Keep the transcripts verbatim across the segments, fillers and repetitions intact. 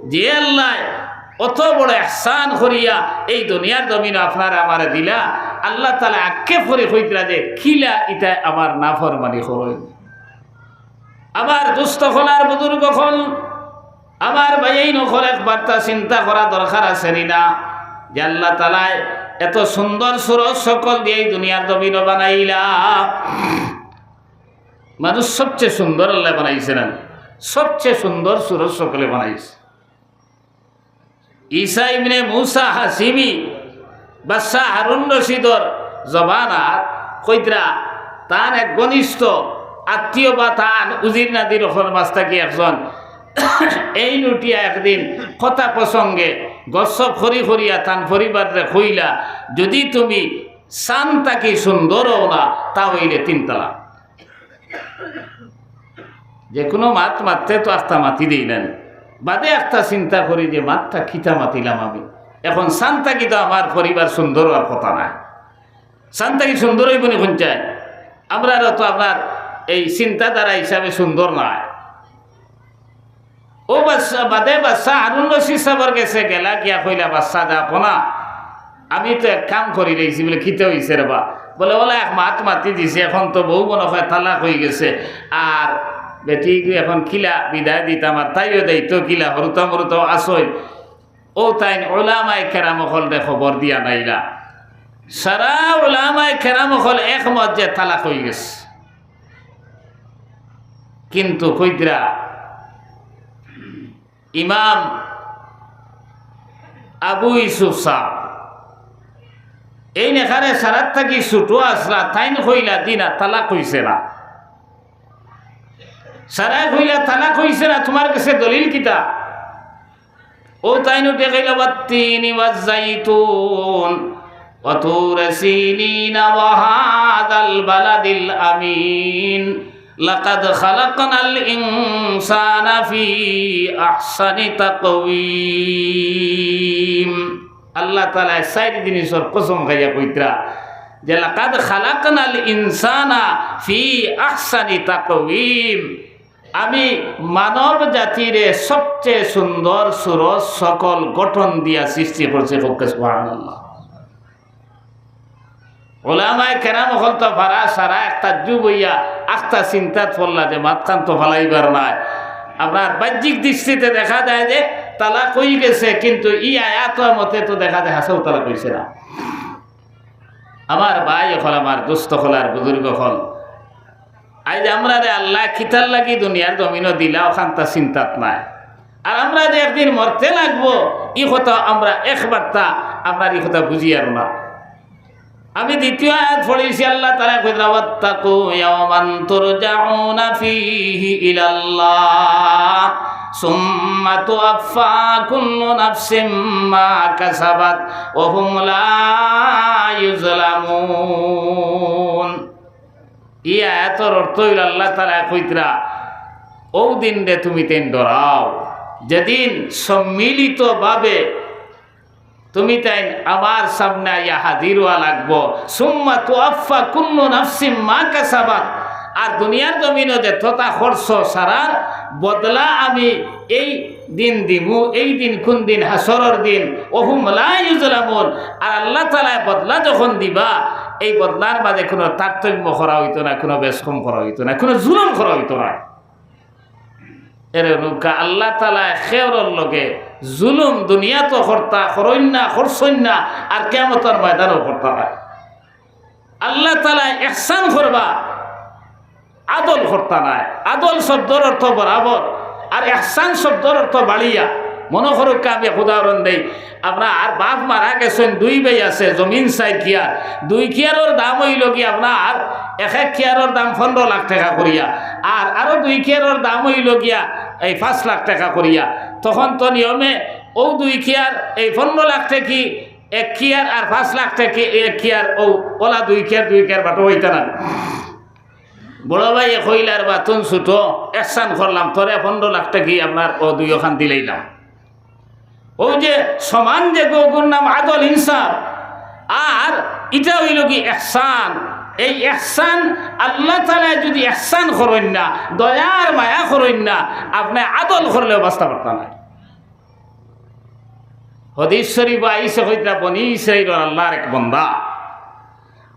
যে আল্লায় অত বড় ইহসান করিয়া এই দুনিয়ার জমিনো আপনারে আমারে দিলা, আল্লাহ তাআলা আক্ষেপ করি কইতরা যে, "কিলা ইতায় আমার নাফরমানি করইন?" আমার দোস্ত অকল আর বুজুর্গ অকল, আমার ভাইয়াইন অকল, একবারতা চিন্তা করা দরকার আছে নি না? যে আল্লাহ তাআলায় এত সুন্দর সুরত সকল দিয়া এই দুনিয়ার জমিনো বানাইলা। মানুষ সবচেয়ে সুন্দর আল্লায় বানাইছে না? সবচেয়ে সুন্দর সুরত সকলে বানাইছে। ঈসা ইবনে মুসা হাশিমি, বাদশা হারুন রশিদর জমানাত কইতরা, তান এক ঘনিষ্ঠ আত্মীয় বা তান উজির নাদির অকলর মাজ থাকি একজন এইন উঠিয়া একদিন কথা প্রসঙ্গে গসপ করি করিয়া তান পরিবাররে কইলা, "যদি তুমি চান থাকি সুন্দর অও না, তা অইলে তিন তালাক।" যে কুনু মাত মাততে তো আখতা মাতি দেই না নি। বাদে আখতা চিন্তা করি যে মাতটা কিতা মাতিলাম আমি। এখন চান থাকি তো আমার পরিবার সুন্দর অওয়ার কথা নায়। চান থাকি সুন্দর অইবো নি কুনটায়? আমরারও তো আপনার এই চিন্তাধারা হিসাবে সুন্দর নায়। ও বাদশা, বাদে বাদশা হারুন রশিদ সাবর গেছে গেলা, গিয়া কইলা, "বাদশা, দেখো না, আমি তো এক কাম করি লইছি।" বলে, "কিতা অইছে রে বা?" বলে, "অলা এক মাত মাতি দিছি, এখন তো বউ মনো কয় তালাক অইগেছে, আর বেটিগু এখন কিলা বিদায় দিতাম, আর তাইও দেই তো কিলা, হুরুতা মুরুতাও আছইন।" অউ তাইন উলামায়ে কেরাম অকলরে খবর দিয়া আনাইলা। সারা উলামায়ে কেরাম অকল একমত যে তালাক অইগেছে। কিন্তু কইতরা ইমাম আবু ইউসুফ সাব, এইন এখানে সারার থাকি ছুটো আছলা, তাইন কইলা, "জি না, তালাক অইছে না।" সারায় কইলা, "তালাক অইছে না, তুমার গেছে দলিল কিতা?" অউ তাইন উঠি কইলা, "والتين والزيتون وطور سينين وهذا البلد الأمين لقد خلقنا الإنسان في أحسن تقويم।" আল্লাহ তাআলায় চাইর জিনিসর কসম খাইয়া কইতরা যে, "لقد خلقنا الإنسان في أحسن تقويم।" আমি মানব জাতিরে সবচেয়ে সুন্দর সুরত সকল গঠন দিয়া সৃষ্টি করছি। কউক্কা সুবহানাল্লাহ। উলামায়ে কেরাম অকল তো ফারা সারা এক তাজ্জুব অইয়া আখতা চিন্তাত পড়লা যে মাতখান তো ফালাইবার নায়। আপনার বাহ্যিক দৃষ্টিতে দেখা যায় যে তালাক অইগেছে, কিন্তু ই আয়াত মতে তো দেখা যায় হাছাউ তালাক অইছে না। আমার ভাই অকল, আমার দোস্ত অকল আর বুজুর্গ অকল, আইজ আমরারে আল্লায় কিতার লাগি দুনিয়ার জমিনো দিলা, অখানতা চিন্তাত নাই। আর আমরা যে একদিন মরতে লাগবো, ই কথা আমরা একবারতা, আমরার ই কথা বুঝিয়ার না। আমি দ্বিতীয় আয়াত পড়ছি, আল্লাহ তাআলায় কইরা, "واتقوا يوما ترجعون فيه إلى الله ثم توفى كل نفس ما كسبت وهم لا يظلمون।" ই আয়াতর অর্থ অইলো আল্লাহ তাআলায় কইতরা, "অউ দিনরে তুমি তাইন ডরাও, যেদিন সম্মিলিতভাবে তুমি তাইন আমার সামনে আইয়া হাজির অওয়া লাগবো। ثم توفى كل نفس ما كسبت।" আর দুনিয়ার জমিনো যততা করছো সারার বদলা আমি এই দিন দিমু, এই দিন কুন দিন? হাশরর দিন। وهم لا يظلمون। আর আল্লাহ তাআলায় বদলা যখন দিবা, এই বদলার মাঝে কুনু তারতম্য করা অইতো না, কুনু বেশকম করা অইতো না, কুনু জুলুম করা অইতো না। এর অনুকা আল্লাহ তাআলায় কেউরর লগে জুলুম দুনিয়াত করতা, করইন না, করছইন না, আর কিয়ামতর ময়দানো করতা নায়। আল্লাহ তাআলায় ইহসান করবা, আদল করতা নায়। আদল শব্দর অর্থ বরাবর, আর ইহসান শব্দর অর্থ বাড়িয়া। মনো করউক্কা আমি এক উদাহরণ দেই, আপনার বাপ মারা গেছইন, দুই ভাই আছে, জমিন চাইর কিয়ার, দুই কিয়ারর দাম অইলো গিয়া আপনার এক এক কিয়ারর দাম পনরো লাখ টেকা করিয়া, আর আরো দুই কিয়ারর দাম অইলো গিয়া এই পাঁচ লাখ টেকা করিয়া। তখন তো নিয়মে অউ দুই কিয়ার এই পনরো লাখ টেকি এক কিয়ার আর পাঁচ লাখ টেকি এক কিয়ার, অউ অলা দুই কিয়ার দুই কিয়ার বাটো অইতা না। বড় ভাইয়ে কইলা, "রে বা তুন ছুটো, ইহসান করলাম, তোরে পনরো লাখ টেকি আপনার অউ দুইওখান দিলাইলাম।" অউ যে সমান যে অগুর নাম আদল ইনসাফ। আর ইটা অইলো কি ইহসান। এই ইহসান, আল্লাহ তাআলায় যুদি ইহসান করইন না, দয়া আর মায়া করইন না, আপনে আদল করলেও বাঁচতা পারতা নায়। হাদিস শরীফো আইছে, কইতরা বনি ইসরাইলর আল্লাহর এক বন্দা,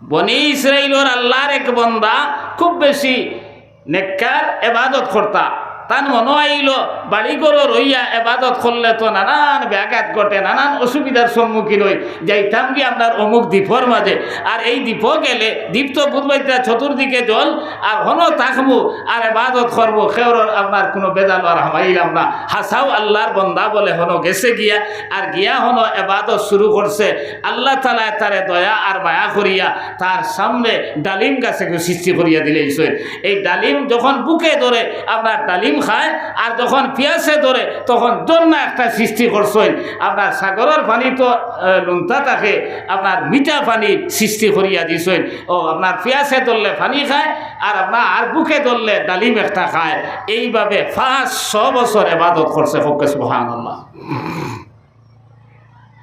বনি ইসরাইলর আল্লাহর এক বন্দা খুব বেশি নেককার, এবাদত করতা। তান মনো আইলো, বাড়ি ঘরো রইয়া এবাদত করলে তো নানান ব্যাঘাত ঘটে, নানান অসুবিধার সম্মুখীন অই। যাইতাম কি আপনার অমুক দ্বীপর মাঝে, আর এই দ্বীপো গেলে দ্বীপ তো বুঝবাইতরা চতুর্দিকে জল, আর হনো থাকমু আর এবাদত করমু, কেউর আপনার কুনু বেজাল আর হামাইলাম না। হাছাউ আল্লাহর বন্দা বলে হনো গেছে গিয়া, আর গিয়া হনো এবাদত শুরু করছে। আল্লাহ তাআলায় তারে দয়া আর মায়া করিয়া তার সামনে ডালিম গাছ এগু সৃষ্টি করিয়া দিলাইছইন। এই ডালিম যখন বুকে ধরে, আপনার ডালিম খায়, আর যখন পিয়াসে ধরে, তখন ঝর্ণা একটা সৃষ্টি করছইন। আপনার সাগরর পানি তো, আহ, নুনতা থাকে, আপনার মিঠা পানি সৃষ্টি করিয়া দিছইন। ও আপনার পিয়াসে ধরলে পানি খায়, আর আপনার বুকে ধরলে ডালিম একটা খায়। এইভাবে পাঁচশো বছর এবাদত করছে। কউক্কা সুবহানাল্লাহ।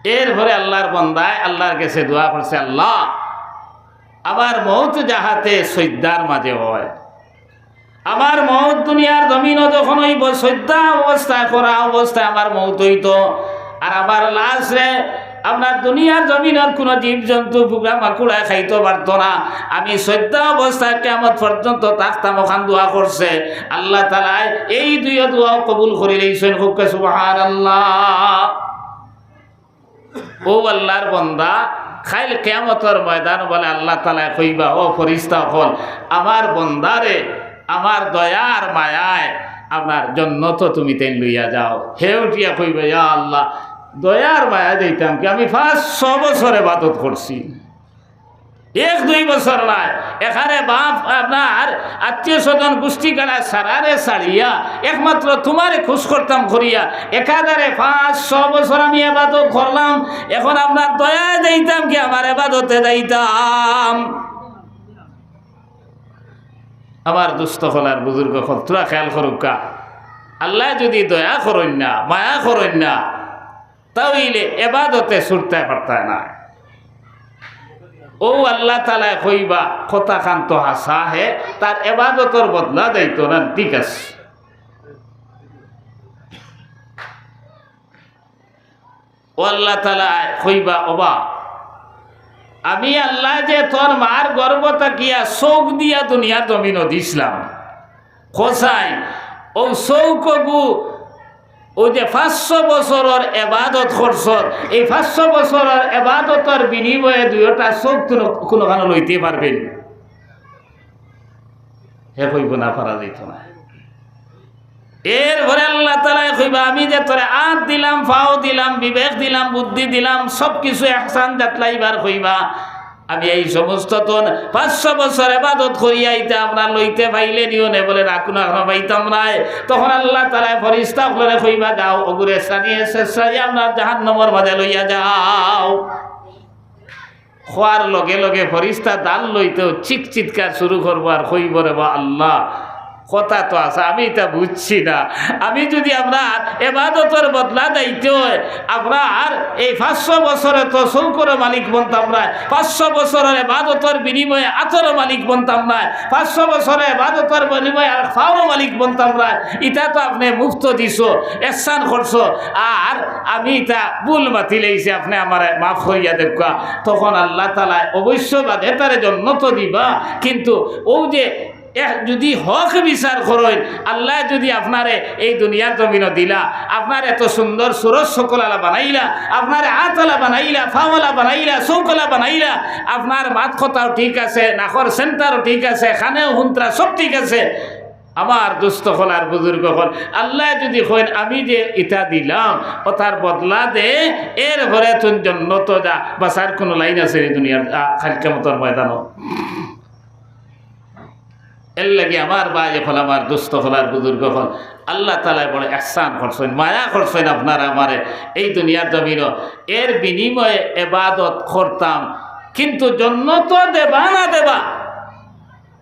এরপরে আল্লাহর বন্দায় আল্লাহর গেছে দোয়া করছে, "আল্লাহ, আমার মউত যাহাতে সইজদার মাঝে অয়, আমার মউত দুনিয়ার জমিনো যখন অইবো, সইজদা অবস্থায়, করা অবস্থায় আমার মউত অইতো, আর আমার লাশরে আপনার দুনিয়ার জমিনর কুনু জীবজন্তু, পুকরা মাকুড়ায় খাইতো পারতো না, আমি সইজদা অবস্থায় কিয়ামত পর্যন্ত থাকতাম।" অখান দোয়া করছে। আল্লাহ তাআলায় এই দুইও দোয়াও কবুল করিলাইছইন। কউক্কা সুবহানাল্লাহ। ও আল্লাহর বন্দা, কাইল কিয়ামতর ময়দান বলে আল্লাহ তাআলায় কইবা, "ও ফিরিস্তা অকল, আমার বন্দারে আমার দয়ার মায়ায় আপনার জন্নতো তুমি তাইন লইয়া যাও।" হে উঠিয়া কইবা, "ইয়া আল্লাহ, দয়ার মায়ায় যাইতাম কি, আমি পাঁচশো বছর এবাদত করছি।" এক দুই বছর নায়, এখানে বাপ আপনার আত্মীয় স্বজন গুষ্টি গাড়া সারারে ছাড়িয়া একমাত্র তুমারে খুশ করতাম করিয়া একাধারে পাঁচশো বছর আমি এবাদত করলাম, এখন আপনার দয়ায় যাইতাম কি আমার এবাদতে যাইতাম? আমার দুস্ত অকল আর বুজুর্গ অকল, থুড়া খেয়াল করউক্কা, আল্লায় যুদি দয়া করইন না, মায়া করইন না, তা অইলে এবাদতে ছুটতায় পারতায় না। ও আল্লাহ তাআলায় কইবা, "কথাখান তো হাছা হে, তার এবাদতর বদলা দেইতো না, ঠিক আছে।" ও আল্লাহ তাআলায় কইবা, "ওবা, আমি আল্লায় যে তোর মার গর্ভ থাকিয়া চউখ দিয়া দুনিয়ার জমিনো দিছলাম, কছাই, অউ চউখ অগু, অউ যে পাঁচশো বছরর এবাদত করছস, এই পাঁচশো বছরর এবাদতর বিনিময়ে দুইওটা চউখ তুই কুনুখানো লইতে পারবে নি?" হে কইবো, "না, পারা যাইতো না।" এরপরে আল্লাহ তাআলায় কইবা, "আমি যে তোরে আত দিলাম, পাও দিলাম, বিবেক দিলাম, বুদ্ধি দিলাম, সব কিছু এহসান জাতলাইবার কইবা, আমি এই সমস্ত তন পাঁচশো বছর এবাদত করিয়া ইতা আপনার লইতে পাইলে নিও নে?" বলে, "না, কুনুখানো পাইতাম নায়।" তখন আল্লাহ তাআলায় ফিরিস্তা অকলরে কইবা, "যাও, অগুরে সানিয়ে শেষ সানিয়ে আপনার জাহান্নামর মাঝে লইয়া যাও।" কওয়ার লগে লগে ফিরিস্তা দাল লইতেউ চিক চিৎকার শুরু করবো আর কইবো, "রে বা আল্লাহ, কথা তো আছে, আমি ইতা বুঝছি না। আমি যুদি আপনার এবাদতর বদলা দেইতে অয়, আপনার এই পাঁচশো বছরে তো চউখরও মালিক বনতাম নায়, পাঁচশো বছরর এবাদতর বিনিময়ে আতরও মালিক বনতাম নায়, পাঁচশো বছরর এবাদতর বিনিময়ে আর পাওরও মালিক বনতাম নায়, ইতা তো আপনে মুফত দিছো, এহসান করছো, আর আমি ইতা ভুল মাতিলাইছি, আপনে আমারে মাফ করিয়া দেউক্কা।" তখন আল্লাহ তাআলায় অবশ্য বাদে তারে জন্নতো দিবা, কিন্তু অউ যে এ, যুদি হক বিচার করইন, আল্লায় যুদি আপনারে এই দুনিয়ার জমিনো দিলা, আপনার এত সুন্দর সুরত সকল আলা বানাইলা, আপনারে আত আলা বানাইলা, পাও আলা বানাইলা, চউখ আলা বানাইলা, আপনার মাত কথাও ঠিক আছে, নাকর সেন্টারও ঠিক আছে, কানেও হুনতরা সব ঠিক আছে। আমার দুস্ত অকল আর বুজুর্গ অকল, আল্লায় যুদি কইন, "আমি যে ইতা দিলাম, অতার বদলা দে, এরপরে তুই জন্নতো যা, বাঁচার কুনু লাইন আছে নি দুনিয়ার, আ, কাইল কিয়ামতর ময়দানো?" এরলাগি আমার ভাই অকল, আমার দুস্ত অকল আর বুজুর্গ অকল, আল্লাহ তাআলায় বড় এহসান করছইন, মায়া করছইন আপনারে আমারে। এই দুনিয়ার জমিনো এর বিনিময়ে এবাদত করতাম, কিন্তু জন্নতো দেবা না দেবা,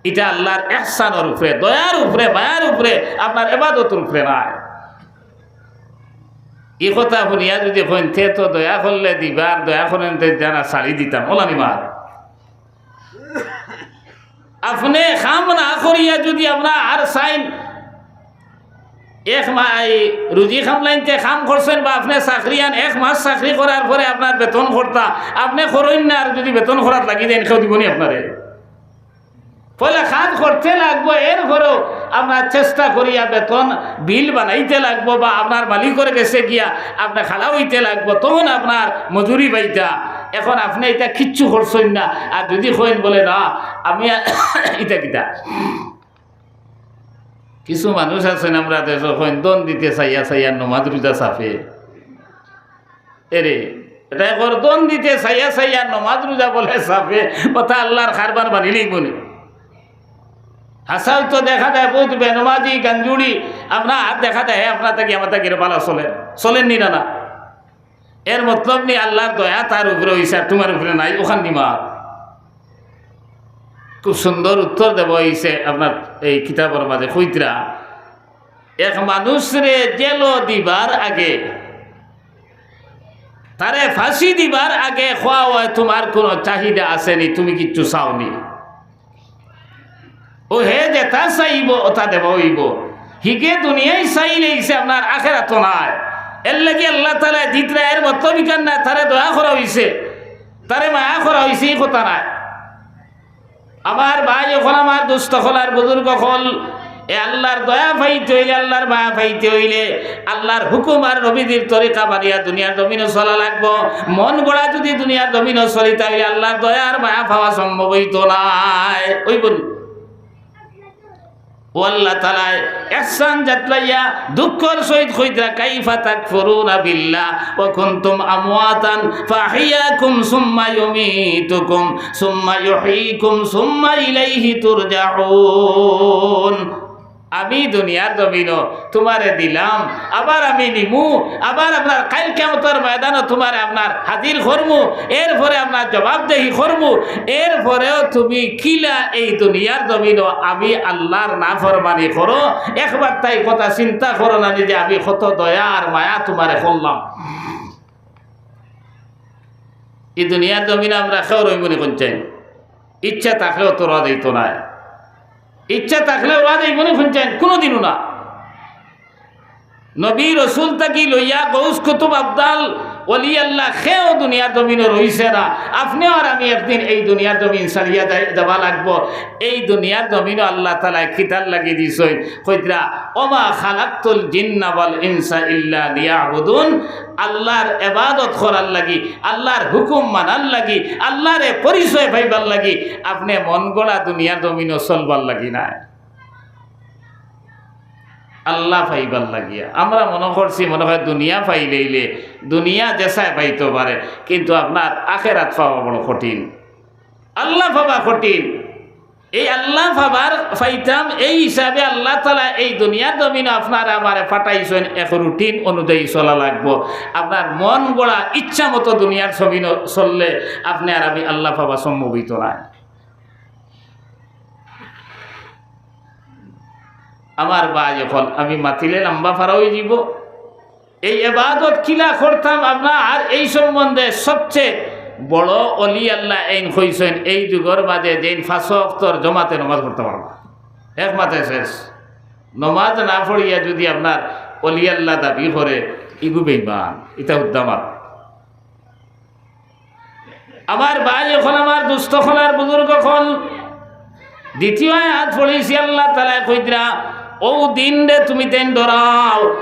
ইটা আল্লাহর এহসানর উপরে, দয়ার উপরে, মায়ার উপরে, আপনার এবাদতর উপরে নায়। ই কথা হুনিয়া যুদি কইন, "তে তো দয়া করলে দিবা, আর দয়া করইন তে জানা ছাড়ি দিতাম", অলানি মাত। আপনে কাম না করিয়া যুদি আপনার আর চাইন, এক মা-, এই রুজি কামাইতে কাম করছইন বা আপনে চাকরিয়ান, এক মাস চাকরি করার পরে আপনার বেতন করতা, আপনে করইন না, আর যুদি বেতন করাত লাগি যাইন, কেউ দিবো নি আপনারে? পয়লা কাজ করতে লাগবো, এরপরেও আপনার চেষ্টা করিয়া বেতন বিল বানাইতে লাগবো বা আপনার মালিকর গেছে গিয়া আপনে খাড়া অইতে লাগবো, তখন আপনার মজুরি পাইতা। এখন আপনে ইতা কিচ্ছু করছইন না, আর যুদি কইন বলে, "না, আমি ইতা কিতা।" কিছু মানুষ আছইন আমরার দেশো, কইন, "ধন দিতে চাইয়া চাইয়া নমাজ রুজা ছাপে।" এরে, এটায় কর, ধন দিতে চাইয়া চাইয়া নমাজ রুজা বলে ছাপে, অতা আল্লার কারবার মানিলিবো নি? হাছাউ তো দেখা যায় বউত বেনমাজি, গাঞ্জুড়ি, আপনার দেখা যায়, হে আপনার থাকি আমার থাকি ভালা চলের, চলের নি না, না? এর মতলব নি আল্লার দয়া তার উপরে অইছে, আর তুমার উপরে নাই, অখান দিমাগ। খুব সুন্দর উত্তর দেওয়া অইছে আপনার এই কিতাবর মাঝে, কইতরা, এক মানুষরে জেলো দিবার আগে, তারে ফাঁসি দিবার আগে কওয়া অয়, "তুমার কুনু চাহিদা আছে নি, তুমি কিচ্ছু চাও নি?" ও হে যেতা চাইবো, অতা দেওয়া অইবো। হিগে দুনিয়ায় চাইলাইছে, আপনার আখেরাতো নাই। এরলাগি আল্লাহ তাআলায় দিতরা, এর মতলব ইখান না, তারে দয়া করা অইছে, তারে মায়া করা অইছে, ই কথা নায়। আমার ভাই অকল, আমার দোস্ত অকল আর বুজুর্গ অকল, এ আল্লার দয়া পাইতে অইলে, আল্লার মায়া পাইতে অইলে, আল্লার হুকুম আর নবীজির তরিকা মানিয়া দুনিয়ার জমিনো চলা লাগবো। মন গড়া যুদি দুনিয়ার জমিনো চলিতা অইলে আল্লার দয়া আর মায়া পাওয়া সম্ভব অইতো নায়। অইবো নি? ও আল্লাহ তাআলায় ইহসান জাতলাইয়া দুঃখর সহিত কইতরা, "কাইফা তাকফুরুনা বিল্লাহ ওয়া কুনতুম আমওয়াতান ফাআহইয়াকুম সুম্মা ইউমীতুকুম সুম্মা ইউহয়ীকুম সুম্মা ইলাইহি তুরজাউন।" আমি দুনিয়ার জমিনো তুমারে দিলাম, আবার আমি নিমু, আবার আপনার কাইল কিয়ামতর ময়দানো তুমারে আপনার হাজির করমু, এরপরে আপনার জবাবদেহি করমু, এরপরেও তুমি কিলা এই দুনিয়ার জমিনো আমি আল্লার নাফরমানি করো? একবার তাই কথা চিন্তা করো না নি যে আমি কত দয়া আর মায়া তুমারে করলাম। ই দুনিয়ার জমিনো আমরা কেউ রইমু নি কুনচাইন? ইচ্ছা থাকলেও তো রওয়া যাইতো নায়। ইচ্ছা থাকলেও রওয়া যাইবো নি কুনচাইন? কুনুদিনও না। নবী রসুল থাকি লইয়া গৌস কুতুব আবদাল ওলি আল্লাহ কেউ দুনিয়ার জমিনো রইছে না। আপনেও আর আমি একদিন এই দুনিয়ার জমিন ছাড়িয়া যাই-, যাওয়া লাগবো। এই দুনিয়ার জমিনো আল্লাহ তাআলায় কিতার লাগি দিছইন? কইতরা, "ওমা খালাকতুল জিন্না ওয়াল ইনসা ইল্লা লিয়াবুদুন।" আল্লার ইবাদত করার লাগি, আল্লার হুকুম মানার লাগি, আল্লারে পরিচয় পাইবার লাগি, আপনে মন গড়া দুনিয়ার জমিনো চলবার লাগি নায়। আল্লা পাইবার লাগিয়া। আমরা মনো করছি, মনো অয় দুনিয়া পাইলাইলে, দুনিয়া যেসায় পাইতো পারে, কিন্তু আপনার আখেরাত পাওয়া বড় কঠিন, আল্লা পাওয়া কঠিন। এই আল্লা পাবার, পাইতাম, এই হিসাবে আল্লা তাআলা এই দুনিয়ার জমিনো আপনারে আমারে পাঠাইছইন, এক রুটিন অনুযায়ী চলা লাগবো। আপনার মন গড়া ইচ্ছা মতো দুনিয়ার জমিনো চললে আপনে আর আমি আল্লা পাওয়া সম্ভব অইতো নায়। আমার ভাই অকল, আমি মাতিলে লাম্বা ফারা অইযিবো। এই এবাদত কিলা করতাম আপনার, আর এই সম্বন্ধে সবচেয়ে বড় অলি আল্লা এইন কইছইন, এই যুগর মাঝে যেইন পাঁচ ওয়াক্তর জমাতে নমাজ পড়তা পারবা, এক মাতে শেষ। নমাজ না পড়িয়া যুদি আপনার অলি আল্লা দাবি করে, ইগু বেইমান, ইতা হুদ্দা মাত। আমার ভাই অকল, আমার দুস্ত অকল আর বুজুর্গ অকল, দ্বিতীয় আয়াত পড়ছি, আল্লা তাআলায় কইতরা, অউ দিনরে তুমি তাইন ডরাও,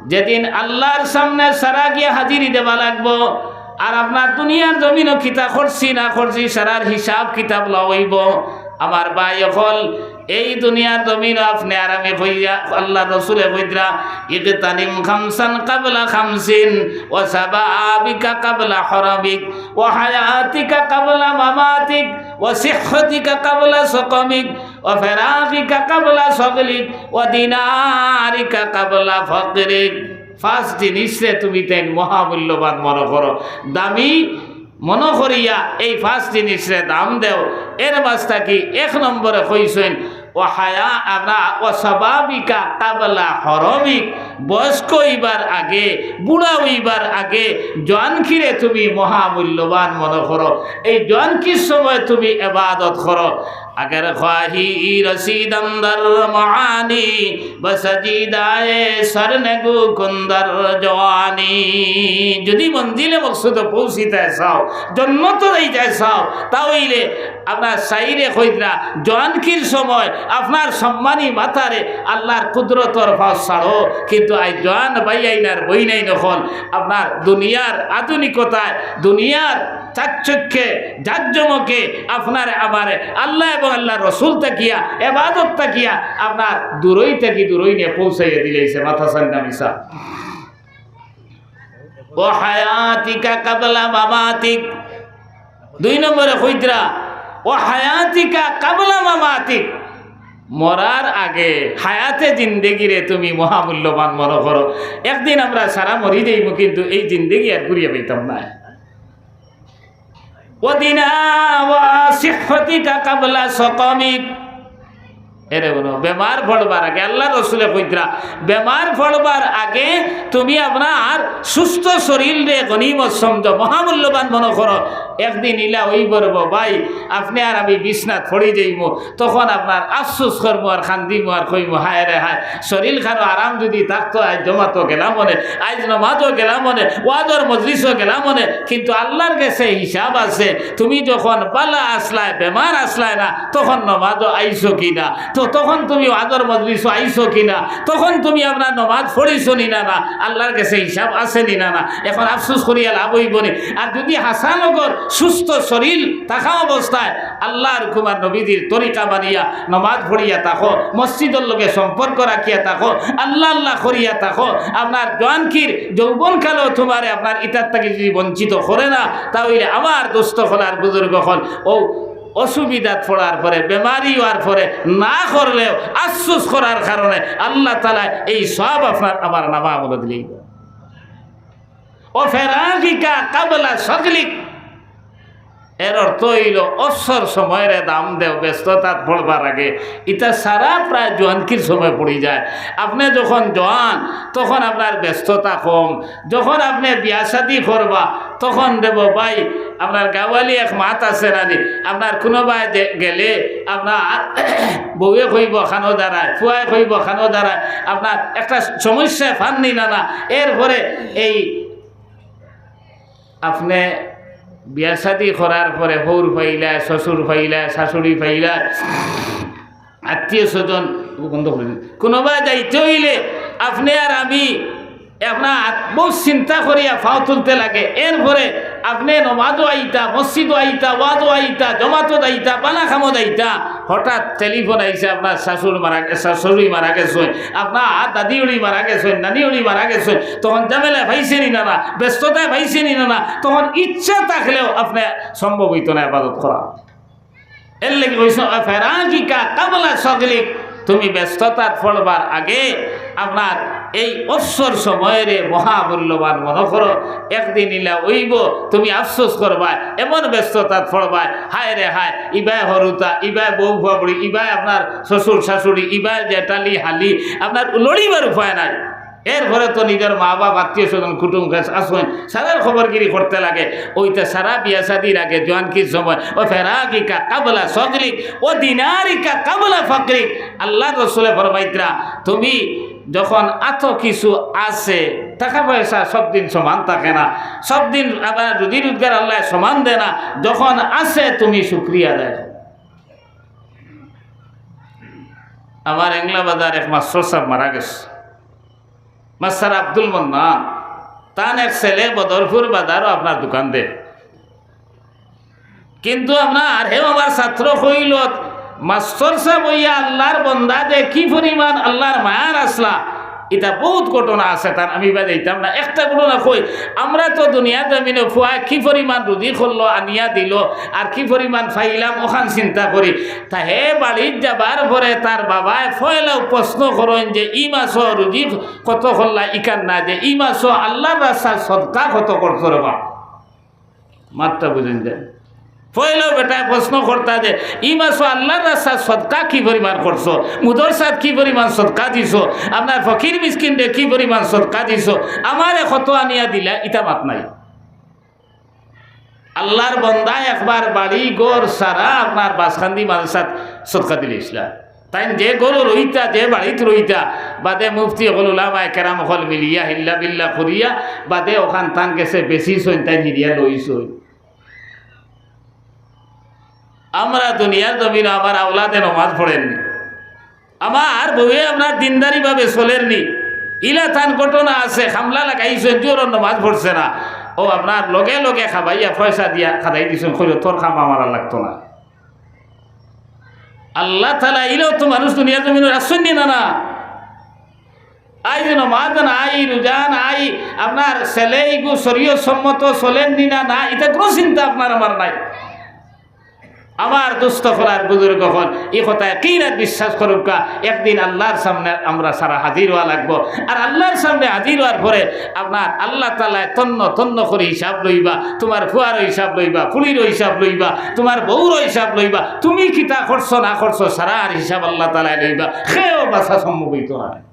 যেদিন আল্লার সামনে সারা গিয়া হাজিরি দেওয়া লাগবো, আর আপনার দুনিয়ার জমিনো কিতা করছি না করছি, সারার হিসাব কিতাব লওয়া অইবো। আমার ভাই অকল, এই দুনিয়ার জমিনো আপনে আর আমি কইয়া, আল্লার রসুলে কইতরা, "ইগতানিম খামসান কাবলা খামসিন, ওয়া শাবাবিকা কাবলা হারামিক, ওয়া হায়াতিকা কাবলা মামাতিক, ওয়া সিহহাতিকা কাবলা সাকামিক, ওয়া ফারাগিকা কাবলা শাগলিক, ওয়া দিনারিকা কাবলা ফাকরিক।" পাঁচ জিনিসরে তুমি তাইন মহামূল্যবান মনো করো, দামি মনো করিয়া এই পাঁচ জিনিসরে দাম দেও। এর মাঝ থাকি এক নম্বরে কইছইন, "ওয়া হায়া-, আমরা, ওয়া শাবাবিকা কাবলা হারামিক", বয়স্ক অইবার আগে, বুড়া অইবার আগে জোয়ানকিরে তুমি মহামূল্যবান মনো করো। এই জোয়ানকির সময় তুমি এবাদত করো। اگر خواهی رسیدن در معانی، بس جیدائے سرنگو کن در جوانی۔ যদি মঞ্জিলে মকসুদো পৌঁছিতায় চাও, জন্নতো যাইতায় চাও, তা অইলে আপনার সাইরে কইরা জোয়ানকির সময় আপনার সম্মানী মাতারে আল্লার কুদরতর পাও ছাড়ো। কিন্তু আইজ জোয়ান ভাইয়াইন আর বইনাইন অকল আপনার দুনিয়ার আধুনিকতায়, দুনিয়ার চাকচক্যে, জাকজমকে আপনারে আমারে আল্লা এবং আল্লার রসুল থাকিয়া, এবাদত থাকিয়া আপনার দূরই থাকি দূরই নিয়া পৌঁছাইয়া দিলাইছে। মাত হাছা না মিছা? وحياتك قبل مماتك। দুই নম্বরে কইরা, وحياتك قبل مماتك। মরার আগে হায়াতে জিন্দেগিরে তুমি মহামূল্যবান মনো করো। একদিন আমরা সারা মরি যাইমু, কিন্তু এই জিন্দেগি আর ঘুরিয়া পাইতাম না। ودنا وصحتك قبل سقمك। এরে হুনো, বেমার পড়বার আগে, আল্লার রসুলে কইরা, বেমার পড়বার আগে তুমি আপনার সুস্থ শরীররে গনিমত সমঝো, মহামূল্যবান মনো করো। একদিন ইলা অইবো রে বা ভাই, আপনে আর আমি বিছনাত পড়ি যাইমু, তখন আপনার আফসোস করমু আর কান্দিমু আর কইমু, হায় রে হায়, শরীলখানো আরাম যদি থাকতো, আইজ জমাতো গেলাম অনে, আইজ নমাজো গেলাম অনে, ওয়াজর মজলিসো গেলাম অনে, কিন্তু আল্লার গেছে হিসাব আছে। তুমি যখন বালা আছলায়, বেমার আছলায় না, তখন নমাজো আইছো কি না? তো তখন তুমি ওয়াজর মজলিসো আইছো কি না? তখন তুমি আপনার নমাজ পড়িছো নি না, না? আল্লার গেছে হিসাব আছে নি না, না? এখন আফসোস করিয়া লাভ অইবো নি? আর যদি হাছানগর সুস্থ শরীর থাকা অবস্থায় আল্লার হুকুম আর নবীজির তরিকা মানিয়া নমাজ পড়িয়া থাকো, মসজিদর লগে সম্পর্ক রাখিয়া থাকো, আল্লা আল্লা করিয়া থাকো, আপনার জোয়ানকির যৌবনকালো তুমারে আপনার ইতার থাকি যদি বঞ্চিত করে না, তা অইলে আমার দোস্ত অকল আর বুজুর্গ অকল, অউ অসুবিধাত পড়ার পরে, বেমারি অওয়ার পরে না করলেও আফসোস করার কারণে আল্লা তাআলায় এই সওয়াব আপনার আমার নামা আমলো দিলাইবা। وفراغك قبل شغلك। এর অর্থ অইলো, অবসর সময়রে দাম দেও, ব্যস্ততাত পড়বার আগে। ইতা সারা প্রায় জোয়ানকির সময় পড়ি যায়। আপনে যখন জোয়ান, তখন আপনার ব্যস্ততা কম। যখন আপনে বিয়া-শাদি করবা, তখন দেখবো ভাই, আপনার গাওয়ালি এক মাত আছে না নি, আপনার কুনুবায় যে গেলে আপনার বউয়ে কইবো খানো দাঁড়ায়, ফুয়ায় কইবো খানো দাঁড়ায়, আপনার একটা সমস্যায় ফান নি না, না। এরপরে এই আপনে বিয়া-শাদি করার পরে হউর পাইলা, শ্বশুর পাইলা, শাশুড়ি পাইলা, আত্মীয় স্বজন, বন্ধ করে দিন। কুনুবায় যাইতে অইলে আপনে আর আমি আপনার বউত চিন্তা করিয়া পাও তুলতে লাগে। এরপরে আপনে নমাজো আইতা, মসজিদো আইতা, ওয়াজো আইতা, জমাতো যাইতা, বালা কামো যাইতা, হঠাৎ টেলিফোন আইছে, আপনার শাশুড় মারা গে-, শা-, শাশুড়ি মারা গেছইন, আপনার দাদি উড়ি মারা গেছইন, নানি উড়ি মারা গেছইন, তখন ঝামেলায় পাইছে নি না, না, ব্যস্ততায় পাইছে নি না, না, তখন ইচ্ছা থাকলেও আপনে সম্ভব অইতো না ইবাদত করা। এর লাগি কইছে, "ফেরাগিকা কাবলা শগলিক", তুমি ব্যস্ততাত পড়বার আগে আপনার এই অবসর সময়রে মহামূল্যবান মনো করো। একদিন ইলা অইবো, তুমি আফসোস করবায়, এমন ব্যস্ততাত পড়বায়, হায় রে হায়, ইবায় হরুতা, ইবায় বউ ফাবড়ি, ইবায় আপনার শ্বশুর শাশুড়ি, ইবায় জেঠালি হালি, আপনার লড়িবার উপায় নাই। এরপরে তো নিজর মা-বাপ, আত্মীয় স্বজন, কুটুম খেস আছইন, সারার খবরগিরি করতে লাগে। অইতে সারা বিয়া-শাদির আগে, জোয়ানকির সময়, "ও ফেরাগিকা কাবলা শগলিক, ও দিনারিকা কাবলা ফকরিক।" আল্লার রসুলে ফরমাইতরা, তুমি যখন আতো কিছু আছে, টাকা পয়সা সব দিন সমান থাকে না, সব দিন আবার রুজি রোজগার আল্লায় সমান দেয় না, যখন আছে তুমি শুকরিয়া আদায় করো। আমার এংলা বাজার এক মাস্টর সাব মারা গেছে, মাস্টার আব্দুল মান্নান, তান এক ছেলে বদরপুর বাজারো আপনার দোকান দে। কিন্তু আপনার হেও আমার ছাত্র কইল, মাস্টর সাব অইয়া আল্লার বন্দা যে কি পরিমাণ আল্লার মায়ার আছলা, ইতা বউত ঘটনা আছে, তার আমি ইবায় যাইতাম না। একটা ঘটনা কই, আমরা তো দুনিয়ার জমিনো ফুয়ায় কি পরিমাণ রুজি করলো, আনিয়া দিল, আর কি পরিমাণ পাইলাম, অখান চিন্তা করি। তা হে বাড়িত যাবার পরে তার বাবায় পয়লাউ প্রশ্ন করইন যে, "ই মাসো রুজি কত করলা?" ইখান না, যে, "ই মাসো আল্লার রাস্তায় সদকা কত করছো রে বাপ?" মাতটা বুঝইন যে। পয়লাউ বেটায় প্রশ্ন করতা যে, "ই মাসো আল্লার রাস্তায় সদকা কি পরিমাণ করছো? মুদরসাত কি পরিমাণ সদকা দিছো? আপনার ফকির মিসকিনরে কি পরিমাণ সদকা দিছো? আমারে কত আনিয়া দিলা?" ইতা মাত নাই। আল্লার বন্দা একবার বাড়ি ঘর সারা আপনার বাসকান্দি মাদ্রাসাত সদকা দিলাইছলা। তাইন যে ঘরো রইতা, যে বাড়িত রইতা, বাদে মুফতি অকল, উলামায়ে কেরাম অকল মিলিয়া হিল্লা বিল্লা করিয়া বাদে অখান তান গেছে বেচিছইন, তাইন হিরিয়া লইছইন। আমরা দুনিয়ার জমিনো আমার আওলাদে নমাজ পড়ের নি, আমার বউয়ে আপনার দিনদারি ভাবে চলের নি, ইলা তান ঘটনা আছে। খামলা লাগাইছইন, জোহরর নমাজ পড়ছে না, অউ আপনার লগে লগে খাবাইয়া পয়সা দিয়া খাদাই দিছইন, কইলো, "তোর কাম আমার আর লাগতো না।" আল্লাহ তাআলা ইলাও তো মানুষ দুনিয়ার জমিনো রাখছইন নি না, না? আই যে নমাজ নাই, রোজা নাই, আপনার ছেলে ইগু শরীয়ত সম্মত চলের নি না, না, ইতা কুনু চিন্তা আপনার আমার নাই। আমার দোস্ত অকল আর বুজুর্গ অকল, ই কথা ইয়াকিন আর বিশ্বাস করউক্কা, একদিন আল্লার সামনে আমরা সারা হাজির অওয়া লাগবো। আর আল্লার সামনে হাজির অওয়ার পরে আপনার আল্লাহ তাআলায় তন্ন তন্ন করি হিসাব লইবা, তুমার ফুয়ারও হিসাব লইবা, ফুড়িরও হিসাব লইবা, তুমার বউরও হিসাব লইবা, তুমি কিতা করছো না করছো, সারার হিসাব আল্লাহ তাআলায় লইবা। কেউ বাচা সম্ভব অইতো না।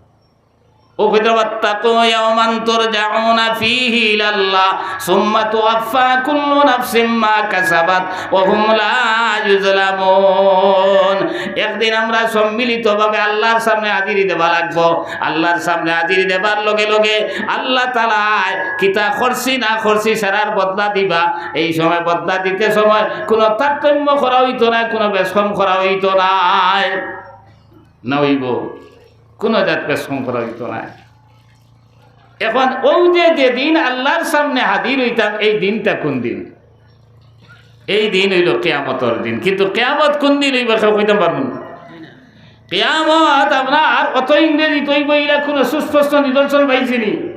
অউ কইতরা, "واتقوا يوما ترجعون فيه إلى الله ثم توفى كل نفس ما كسبت وهم لا يظلمون।" একদিন আমরা সম্মিলিতভাবে আল্লার সামনে হাজিরি দেওয়া লাগবো। আল্লার সামনে হাজিরি দেবার লগে লগে আল্লাহ তাআলায় কিতা করছি না করছি সারার বদলা দিবা। এই সময় বদলা দিতে সময় কুনু তারতম্য করা অইতো নায়, কুনু বেশকম করা অইতো নায়। না অইবো, কুনু জাত বেশকম করা অইতো নায়। এখন অউ যে যেদিন আল্লার সামনে হাজির অইতাম, এই দিনটা কুন দিন? এই দিন অইলো কিয়ামতর দিন। কিন্তু কিয়ামত কুন দিন অইবো, কেউ কইতাম পারবো না। কিয়ামত আপনার অত ইংরেজিত অইবো, ইলা কুনু সুস্পষ্ট নিদর্শন পাইছি নি।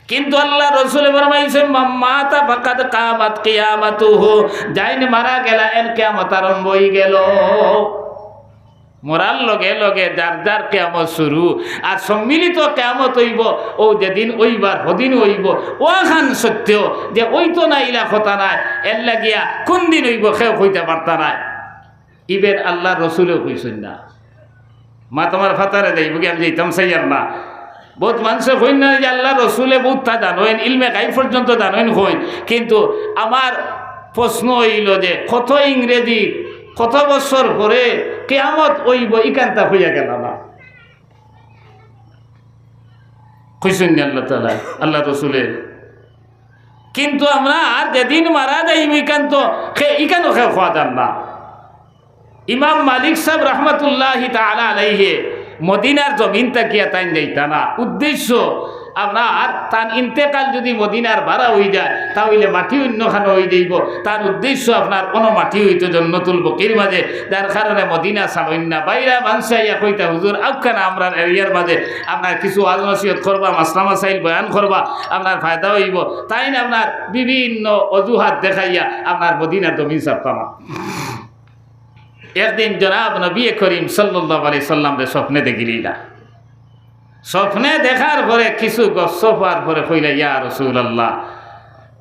কিন্তু আল্লার রসুলে ফরমাইছইন, "من مات فقد قامت قيامته।" যাইন মারা গেলা, এন কিয়ামত আরম্ভ অইগেলো। মরার লগে লগে যার যার কিয়ামত শুরু, আর সম্মিলিত কিয়ামত অইবো, অউ যেদিন অইবার হদিন অইবো। অখান সত্য যে অইতো না ইলা কথা নায়, এর লাগিয়া কুন দিন অইবো কেউ কইতা পারতা নায়। Even আল্লার রসুলেও কইছইন না। মাত আমার ফাতারে যাইবোগি, আমি যাইতাম চাইয়ার না। বউত মানষে কইন না যে আল্লার রসুলে বউততা জানইন, ইলমে গাইব পর্যন্ত জানইন কইন, কিন্তু আমার প্রশ্ন অইলো যে কত ইংরেজি, কত বছর পরে কিয়ামত অইবো, ইখানতা কইয়া গেলা না। কইছইন নি আল্লাহ তাআলায়, আল্লার রসুলে। কিন্তু আমরা আর যেদিন মারা যাইমু, ইখান তো খে-, ইখানও কেউ কওয়া যার না। ইমাম মালিক সাব রহমতুল্লাহি তাআলা আলাইহে মদিনার জমিন থাকিয়া তাইন যাইতা না। উদ্দেশ্য, আপনার তান ইন্তেকাল যুদি মদিনার বারা অইযায়, তা অইলে মাটি অইন্যখানো অইযাইবো। তান উদ্দেশ্য আপনার অনো মাটি অইতো জন্নতুল বকির মাঝে, যার কারণে মদিনা ছাড়ইন না। বাইরা মানষে আইয়া কইতা, "হুজুর, আউক্কা না আমরার এরিয়ার মাঝে, আপনার কিছু ওয়াজ নসিহত করবা, মাসলা মাসাইল বয়ান করবা, আপনার ফায়দা অইবো।" তাইন আপনার বিভিন্ন অজুহাত দেখাইয়া আপনার মদিনার জমিন ছাড়তা না। একদিন জনাব নবী করিম সাল্লাল্লাহু আলাইহি সাল্লামরে স্বপ্নে দেখিলিলা। স্বপ্নে দেখার পরে কিছু গফসফ অওয়ার পরে কইলা, "ইয়া রাসূলুল্লাহ,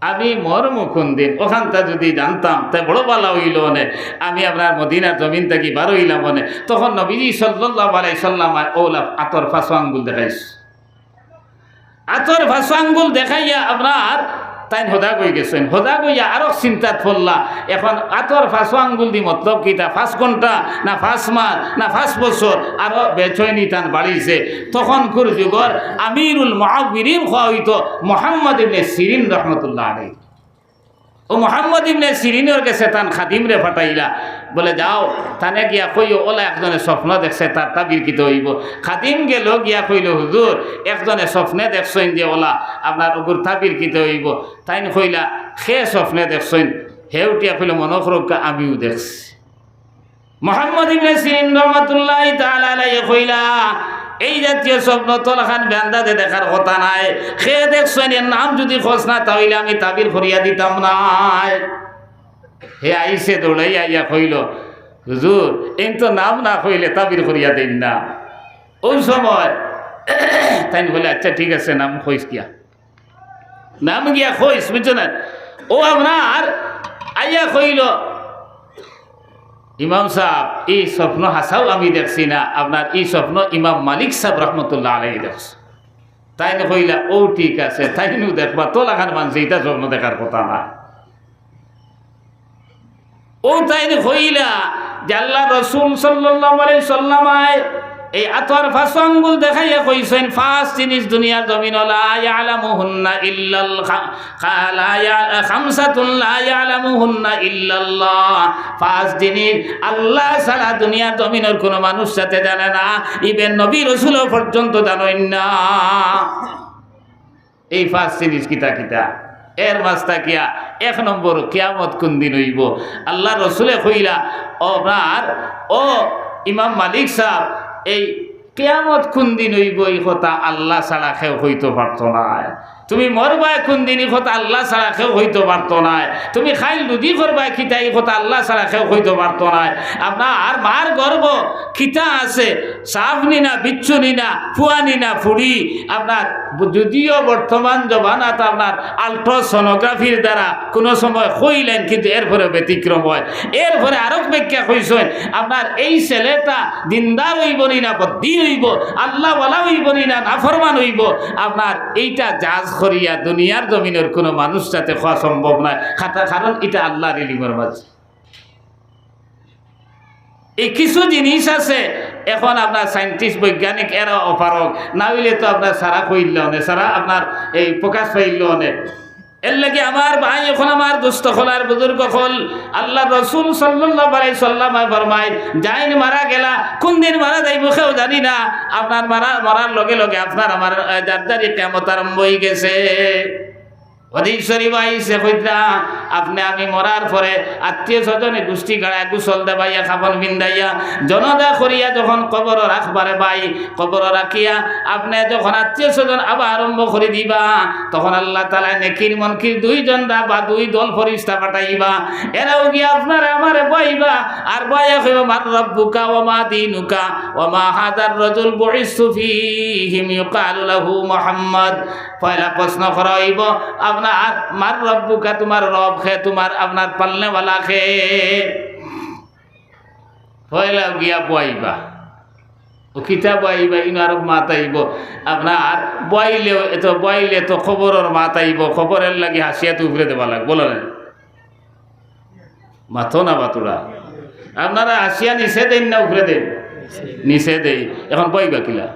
আমি মরমু কুন দিন, অখানতা যুদি জানতাম, তে বড় ভালা অইলো অনে, আমি আপনার মদিনার জমিন থাকি বার অইলাম অনে।" তখন নবীজি সাল্লাল্লাহু আলাইহি সাল্লাম অউলা আতর পাঁচো আঙ্গুল দেখাইছ। আতর পাঁচো আঙ্গুল দেখাইয়া আপনার তাইন হজাগ অইগেছইন। হজাগ অইয়া আরো চিন্তাত পড়লা। এখন আতর পাঁচো আঙ্গুল দি মতলব কিতা? পাঁচ ঘন্টা না পাঁচ মাস না পাঁচ বছর? আরো বেচইনি তান বাড়িছে। তখনকুর যুগর আমিরুল মুআউবিরিন কওয়া অইতো মুহাম্মদ ইবনে সিরিন রহমতুল্লাহ আলাইহি। অউ মুহাম্মদ ইবনে সিরিনর গেছে তান খাদিমরে পাঠাইলা, বলে, "যাও, তানে গিয়া কইও, অলা একজনে স্বপ্ন দেখছে, তার তাবির কিতা অইবো।" খাদিম গেলো গিয়া কইলো, "হুজুর, একজনে স্বপ্নে দেখছইন যে অলা আপনার অগুর তাবির কিতা অইবো।" তাইন কইলা, "কে স্বপ্নে দেখছইন?" হে উঠিয়া কইলো, "মনো করউক্কা, আমিও দেখছি।" মুহাম্মদ ইবনে সিরিন রহমতুল্লাহি তাআলা আলাইহি কইলা, "এই জাতীয় স্বপ্ন তো অলাখান বেআন্দাজে দেখার কথা নায়। কে দেখছইন, এর নাম যুদি কস না, তা অইলে আমি তাবির করিয়া দিতাম নায়।" হে আইছে দৌড়াইয়া আইয়া কইলো, "হুজুর, এইন তো নাম না কইলে তাবির করিয়া দেইন না।" অউ সময় তাইন কইলা, "আচ্ছা, ঠিক আছে, নাম কইস গিয়া।" নাম গিয়া কইস, বুঝছো না? অউ আপনার আইয়া কইলো, "ইমাম সাব, ই স্বপ্ন হাছাউ আমি দেখছি না, আপনার ই স্বপ্ন ইমাম মালিক সাব রহমতুল্লাহ আলাইহি দেখছে।" তাইন কইলা, "অউ ঠিক আছে, তাইনও দেখবা, তো অলাখান মানষে ইতা স্বপ্ন দেখার কথা না।" অউ তাইন কইলা যে আল্লার রসুল সাল্লাল্লাহু আলাইহি সাল্লামে এই আতর পাঁচ আঙ্গুল দেখাইয়া কইছইন, পাঁচ জিনিস দুনিয়ার জমিনো লা ইয়ালামুহুন্না ইল্লাল খা-, খা-, লা ইয়া-, খামসাতুন লা ইয়ালামুহুন্না ইল্লাল্লাহ। পাঁচ জিনিস আল্লা ছাড়া দুনিয়ার জমিনর কুনু মানুষ যাতে জানে না, even নবী রসুলও পর্যন্ত জানইন না। এই পাঁচ জিনিস কিতা কিতা? এর মাঝ থাকিয়া এক নম্বর, কিয়ামত কুন দিন অইবো? আল্লার রসুলে কইলা, ও আপনার, ও ইমাম মালিক সাব, এই কিয়ামত কুন দিন অইবো, ই কথা আল্লা ছাড়া কেউ কইতো পারতো নায়। তুমি মরবায় কুন দিন, ই কথা আল্লা ছাড়া কেউ কইতো পারতো নায়। তুমি কাইল রুজি করবায় কিতা, ই কথা আল্লা ছাড়া কেউ কইতো পারতো নায়। আপনার মার গর্ভো কিতা আছে, সাফ নি না, বিচ্ছু নি না, ফুয়া নি না, ফুড়ি, আপনার যদিও বর্তমান জমানাত আপনার ultrasonographyর দ্বারা কুনু সময় কইলাইন, কিন্তু এরপরেও ব্যতিক্রম অয়। এরপরে আরক ব্যাখ্যা কইছইন, আপনার এই ছেলেটা দিনদার অইবো নি না বদ্দিন অইবো, আল্লাওয়ালা অইবো নি না নাফরমান অইবো, আপনার এইটা জাজ করিয়া দুনিয়ার জমিনর কুনু মানুষ যাতে কওয়া সম্ভব নায়, কারণ ইটা আল্লার ইলিমর মাঝে। এই কিছু জিনিস আছে, এখন আপনার scientist বৈজ্ঞানিক এরা অপারক, না অইলে তো আপনার সারা কইল অনে, সারা আপনার এই প্রকাশ পাইল অনে। এর লাগি আমার ভাই, এখন আমার দোস্ত অকল আর বুজুর্গ অকল, আল্লার রসুল সাল্লাল্লাহু আলাইহি সাল্লামে ফরমাইন, যাইন মারা গেলা, কুন দিন মারা যাইবো কেউ জানি না। আপনার মারা, মরার লগে লগে আপনার আমার, আহ, যার যার কিয়ামত আরম্ভ অইগেছে। হাদিস শরীফ আইছে, কইতরা, আপনে আমি মরার পরে আত্মীয় স্বজনে গুষ্টি গাড়ায়, গোসল দেবাইয়া, কাফন পিন্দাইয়া, জনাজা করিয়া যখন কবরো রাখবারে ভাই, কবরো রাখিয়া আপনে যখন আত্মীয় স্বজন আবার আরম্ভ করি দিবা, তখন আল্লাহ তাআলায় নেকির মুনকির দুইজনরা বা দুই দল ফিরিস্তা পাঠাইবা। এরাও গিয়া আপনারে আমারে বওয়াইবা, আর বওয়াইয়া কইবা, "মান রাব্বুকা ওয়া মা দীনুকা ওয়া মা হাযার রাজুল বুইসতু ফীহিম ইউকালু লাহু মুহাম্মদ।" পয়লা প্রশ্ন করা অইবো, আপনার মান রাব্বুকা, তুমার রব কে, তুমার আপনার পালনেওয়ালা কে? পয়লা গিয়া বওয়াইবা। ও কিতা বওয়াইবা, ইনো আরো মাত আইবো। আপনার বওয়াইলে, এত বওয়াইলে তো কবরর মাত আইবো, কবরর লাগি হাশিয়া তো উপরে দেওয়া লাগবো, বলো না? মাতো না বাতুড়া। আপনারা হাশিয়া নিচে দেইন না উপরে দেইন? নিচে দেই। এখন বওয়াইবা কিলা?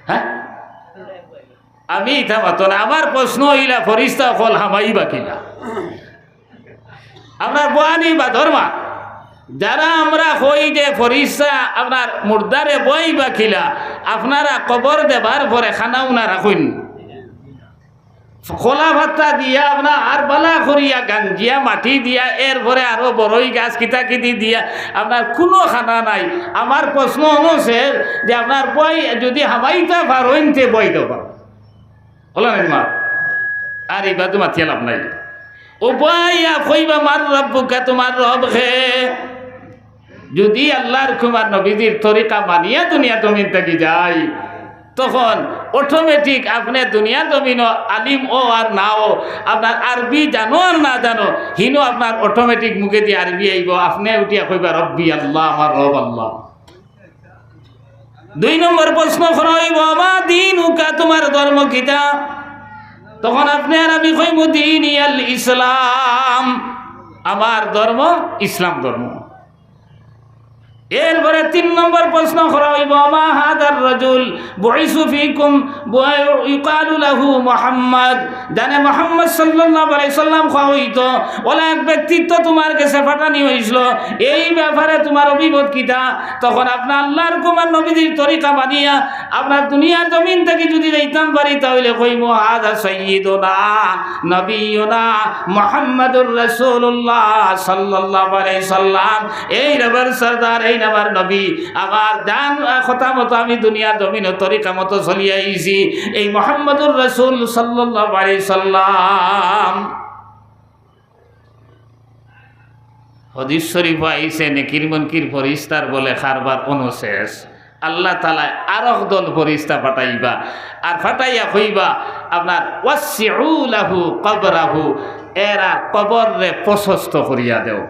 হ্যাঁ? আমি ইতা মাতো না। আমার প্রশ্ন অইলা, ফিরিস্তা অকল হামাইবা কিলা? আপনার বওয়ানি বা ধর্মা, যারা আমরা কই যে ফিরিস্তা আপনার মুর্দারে বওয়াইবা কিলা, আপনারা কবর দেবার পরে খানা উনা রাখইন। কলা পাতা দিয়া আপনার আর বালা করিয়া গাঞ্জিয়া মাটি দিয়া, এরপরে আরো বড়ই গাছ কিতা কিতি দিয়া, আপনার কুনু খানা নাই। আমার প্রশ্ন অনো অইছে যে আপনার বওয়াই যদি হামাইতা পারইন তে বওয়াইতা পারইন। বলো না মা? আর ইবাদু মাতিয়া লাভ নাই। ও বওয়াইয়া কইবা, "মান রাব্বুকা, তুমার রব কে?" যদি আল্লার কুমার নবীজির তরিকা মানিয়া দুনিয়া জমিন থাকি যাই, তখন automatic আপনে দুনিয়া জমিনো আলিম অও আর না অও, আপনার আরবি জানো আর না জানো, হিনো আপনার automatic মুখেদি আরবি আইবো, আপনে উঠিয়া কইবা, "রব্বি আল্লাহ, আমার রব আল্লাহ।" দুই নম্বর প্রশ্ন করা অইবো, "মা দীনুকা, তুমার ধর্ম কিতা?" তখন আপনে আর আমি কইমু, "দীনি আল ইসলাম, আমার ধর্ম ইসলাম ধর্ম।" এরপরে তিন নম্বর প্রশ্ন করা অইবো, "মা হাদার রাজুল বুইসু ফিকুম ইউকালু লাহু মুহাম্মদ।" যানে মুহাম্মদ সাল্লাল্লাহু আলাইহি সাল্লাম কওয়া অইতো, অলা এক ব্যক্তিত্ব তুমার গেছে পাঠানি অইছিল, এই ব্যাপারে তুমার অভিমত কিতা? তখন আপনার আল্লার কুমার নবীজির তরিকা মানিয়া আপনার দুনিয়ার জমিন থাকি যদি যাইতাম পারি, তা অইলে কইমু, "হাদা সাইয়্যিদুনা নবিয়্যুনা মুহাম্মাদুর রাসূলুল্লাহ সাল্লাল্লাহু আলাইহি সাল্লাম।" এইন আমার সরদার, এইন আমার নবী, আমার জান কথা মতো আমি দুনিয়ার জমিনো তরিকা মতো চলিয়া আইছি। এই মুহাম্মাদুর রাসূল সাল্লাল্লাহু আলাইহি সাল্লাম। হাদিস শরীফো আইছে, নেকির মুনকির ফিরিস্তার বলে কারবার অনো শেষ। আল্লাহ তাআলায় আরক দল ফিরিস্তা পাঠাইবা, আর পাঠাইয়া কইবা, আপনার, "ওয়াসসিউ লাহু কবরাহু", এরার কবররে প্রশস্ত করিয়া দেও।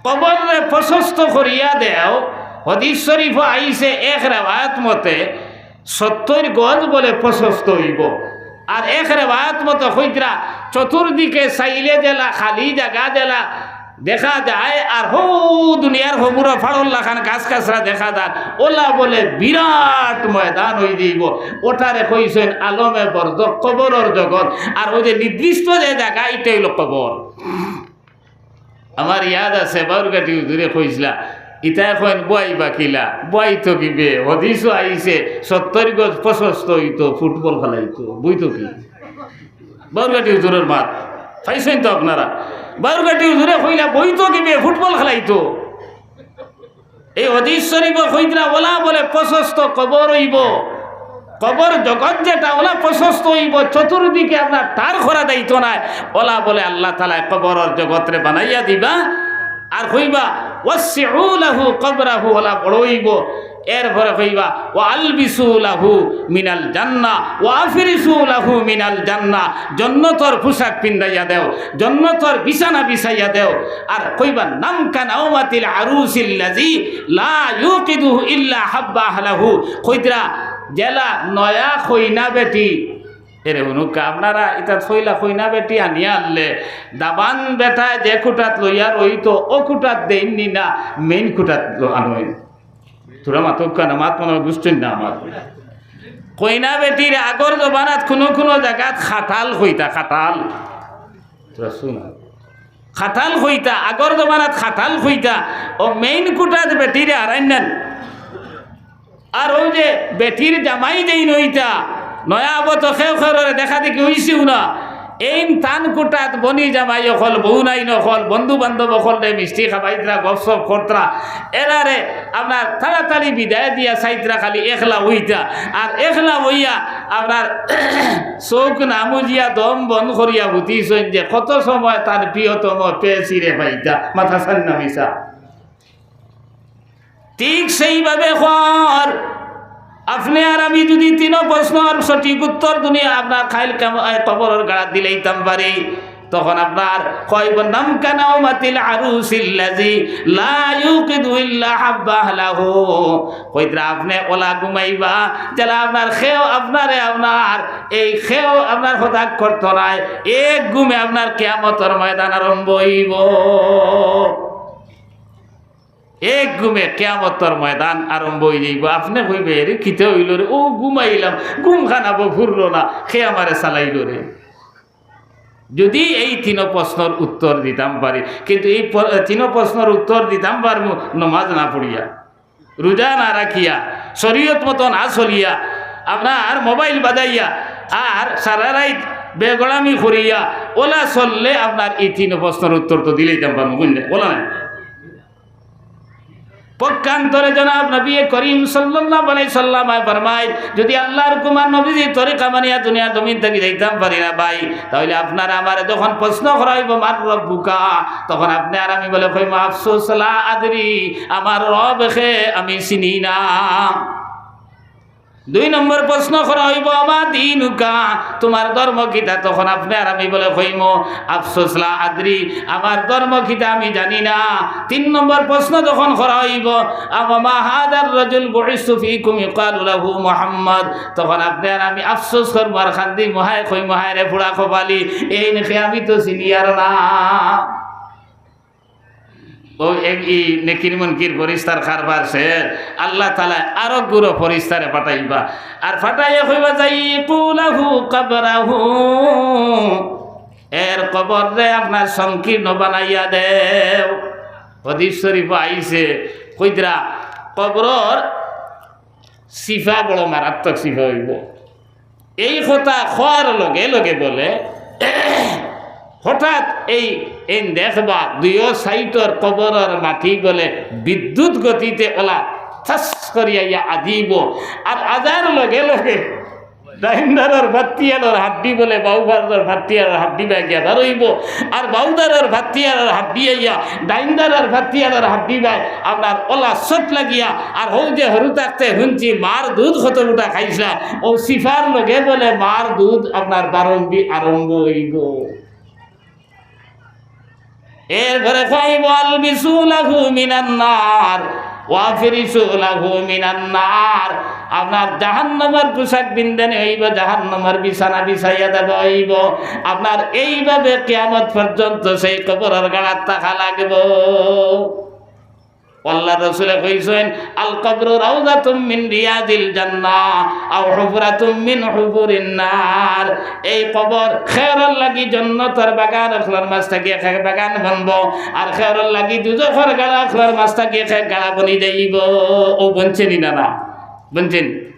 কবররে প্রশস্ত করিয়া দেও। হাদিস শরীফো আইছে এক রেওয়ায়াত মতে সত্তইর গজ বলে প্রশস্ত অইবো। আর এক রেওয়ায়াত মতো কইতরা, চতুর্দিকে চাইলে যেলা খালি জাগা যেলা দেখা যায়, আর হউ দুনিয়ার হমুরা ফাড়র লাখান গাছ গাছরা দেখা যার, ওলা বলে বিরাট ময়দান অই যাইবো। ওটারে কইছইন আলমে বরজখ, কবরর জগৎ। আর অউ যে নির্দিষ্ট যে জাগা, ইটা অইলো কবর। আমার ইয়াদ আছে, বাউরঘাটি হুজুরে কইছলা, ইতায় কইন বওয়াইবা কিলা, বওয়াইতো কিবে, হাদিসো আইছে, সত্তইর গজ প্রশস্ত অইতো, ফুটবল খেলাইতো, বইতো কি? বাউরঘাটি হুজুরর মাত, পাইছইন তো আপনারা? বাউরঘাটি হুজুরে কইলা, বইতো কিবে, ফুটবল খেলাইতো। এই হাদিস শরীফো কইতরা, ওলা বলে প্রশস্ত কবর অইবো, কবর জগৎ যেটা, ওলা প্রশস্ত অইবো, চতুর্দিকে আপনার তার করা যাইতো নায়। ওলা বলে আল্লাহ তাআলায় কবরর জগতরে বানাইয়া দিবা, আর কইবা, "ওয়াসসিউ লাহু কবরাহু", ওলা বড় অইবো। এরপরে কইবা, "ওয়া আলবিসু লাহু মিনাল জান্নাহ, ওয়া আফরিসু লাহু মিনাল জান্নাহ", জন্নতর পোশাক পিন্দাইয়া দেও, জন্নতর বিছানা বিছাইয়া দেও। আর কইবা, "নাম কানাওমাতিল আরুসিল্লাযী লা ইউকিদুহু ইল্লা হাব্বা আহলাহু।" কইতরা, যেলা নয়া কইনা বেটি, এরে হুনুক্কা, আপনারা ইতা থইলা কইনা বেটি আনিয়া আনলে, দামান বেটায় যে কুটাত লইয়া রইতো, অউ কুটাত দেইন নি না, মেইন কুটাত ল-, আনইন। তোরা মাতউক্কা না, মাত মনে বুঝছইন না আমার। কইনা বেটির আগর জমানাত কুনু কুনু জাগাত খাটাল কইতা, খাটাল। তোরা শুন। খাটাল কইতা, আগর জমানাত খাটাল কইতা, অউ মেইন কুটাত বেটিরে আরাইন না। আর অউ যে বেটির জামাই যেইন অইতা, নয়া আবো তো কেউ কেউরে দেখা দেখি অইছেউ না। এইন তান কুটাত বনি জামাই অকল, বউনাইন অকল, বন্ধু বান্ধব অকলরে মিষ্টি খাবাইতরা, গপসপ করতরা। এরারে আপনার তাড়াতাড়ি বিদায় দিয়া চাইতরা খালি একলা অইতা। আর একলা অইয়া আপনার চউখ না মুজিয়া দম বন্ধ করিয়া হুতিছইন যে কত সময় তার প্রিয়তম পেয়েছিরে পাইতা। মাতছইন না মিছা? ঠিক সেইভাবে কর, আপনে আর আমি যুদি তিনো প্রশ্নর সঠিক উত্তর দুনিয়া আপনার খাইল কাম-, এ, কবরর গাড়াত দিলাইতাম পারি, তখন আপনার কইবো, "নাম কানাওমাতিল আরুসিল্লাযী লা ইউকিদু ইল্লা হাব্বা আহলাহু।" কইতরা, আপনে ওলা ঘুমাইবা, যেলা আপনার কেউ আপনারে আপনার এই কেউ আপনার হতাক করতো নায়, এক ঘুমে আপনার কিয়ামতর ময়দান আরম্ভ অইবো। এক ঘুমে কিয়ামতর ময়দান আরম্ভ অই যাইবো। আপনে কইবা, "এরে কিতা অইলো রে? অউ ঘুমাইলাম, ঘুমখান আবো ফুরলো না, কে আমারে চালাইলো রে?" যুদি এই তিনো প্রশ্নর উত্তর দিতাম পারি, কিন্তু এই প-, তিনো প্রশ্নর উত্তর দিতাম পারমু নমাজ না পড়িয়া, রোজা না রাখিয়া, শরীয়ত মতো না চলিয়া, আপনার মোবাইল বাজাইয়া, আর সারা রাইত বেগড়ামি করিয়া, ওলা চললে আপনার এই তিনো প্রশ্নর উত্তর তো দিলাইতাম পারমু, বুঝলেন? ওলা নাই। পক্ষান্তরে জনাব নবী করিম সাল্লাল্লাহু আলাইহি সাল্লামে ফরমাইন, যুদি আল্লাহর হুকুম আর নবীজির তরিকা মানিয়া দুনিয়ার জমিন থাকি যাইতাম পারি না ভাই, তাইলে আপনারে আমারে যখন প্রশ্ন করা অইবো, "মান রব্বুকা?" তখন আপনে আর আমি বলে কইমু, "আফসোস লা আদরি, আমার রব কে আমি চিনি না।" দুই নম্বর প্রশ্ন করা অইবো, "মা দীনুকা?" তুমার ধর্ম কিতা? তখন আপনে আর আমি বলে কইমু, "আফসোস লা আদরি, আমার ধর্ম কিতা আমি জানি না।" তিন নম্বর প্রশ্ন যখন করা অইবো, "আমা মা হাদার রাজুল বুইসতু ফীকুম ইউকালু লাহু মুহাম্মদ?" তখন আপনে আর আমি আফসোস করমু আর কান্দিমু, হায় কইমু, "হায় রে পুড়া কপালি, এইন কে আমি তো চিনিয়ার না।" ও এক ই নেকির মুনকির ফিরিস্তার কারবার শেষ। আল্লাহ তাআলা আরো গুরু ফিরিস্তারে পাঠাইবা। আর পাঠাইয়া কইবা, "যাইকু লাহু কবরাহু।" এর কবররে আপনার সংকীর্ণ বানাইয়া দেও। হাদিস শরীফো আইছে, কইতরা কবরর শিফা বড় মারাত্মক শিফা অইবো। এই কথা কওয়ার লগে লগে বলে, হঠাৎ এই, এই দেখবা দুইও সাইডর কবরর মাটি গলে বিদ্যুৎ গতিতে ওলা ঠাস করিয়া আইয়া আজিবো। আর আজার লগে লগে ডাইন ধারর ফাত্তিয়ালর হাড্ডি বলে বাউ ধারর ফাত্তিয়ালর হাড্ডি বায় গিয়া বার অইবো, আর বাউ ধারর ফাত্তিয়ালর হাড্ডি আইয়া ডাইন ধারর ফাত্তিয়ালর হাড্ডি বায় আপনার ওলা চোট লাগিয়া, আর হউ যে হুরু থাকতে হুনছি মার দুধ কত ফুটা খাইছলা, অউ শিফার লগে বলে মার দুধ আপনার বারম্বি আরম্ভ অইবো। এরপরে কইবো, "আলবিসু লাহু মিনান নার।" ওয়াফিরিশু লাহু মিনান নার, আপনার জাহান্নামের পোশাক পিন্দানি অইবো, জাহান্নামের বিছানা বিছাইয়া দেওয়া অইবো। আপনার এইভাবে কিয়ামত পর্যন্ত সেই কবরের গাড়াত থাকা লাগবো। আল্লার রসুলে কইছইন, "আল কবরু রাউজাতুম মিন রিয়াদিল জান্নাহ, আও হুফরাতুম মিন হুফুরিন নার।" এই কবর খেরর লাগি জন্নতর বাগান অকলর মাঝ থাকি এক এক বাগান বনবো, আর খেরর লাগি দুজখর গাড়া অকলর মাঝ থাকি এক এক গাড়া বনি যাইবো। ও বনছে নি না, না? বনছে নি?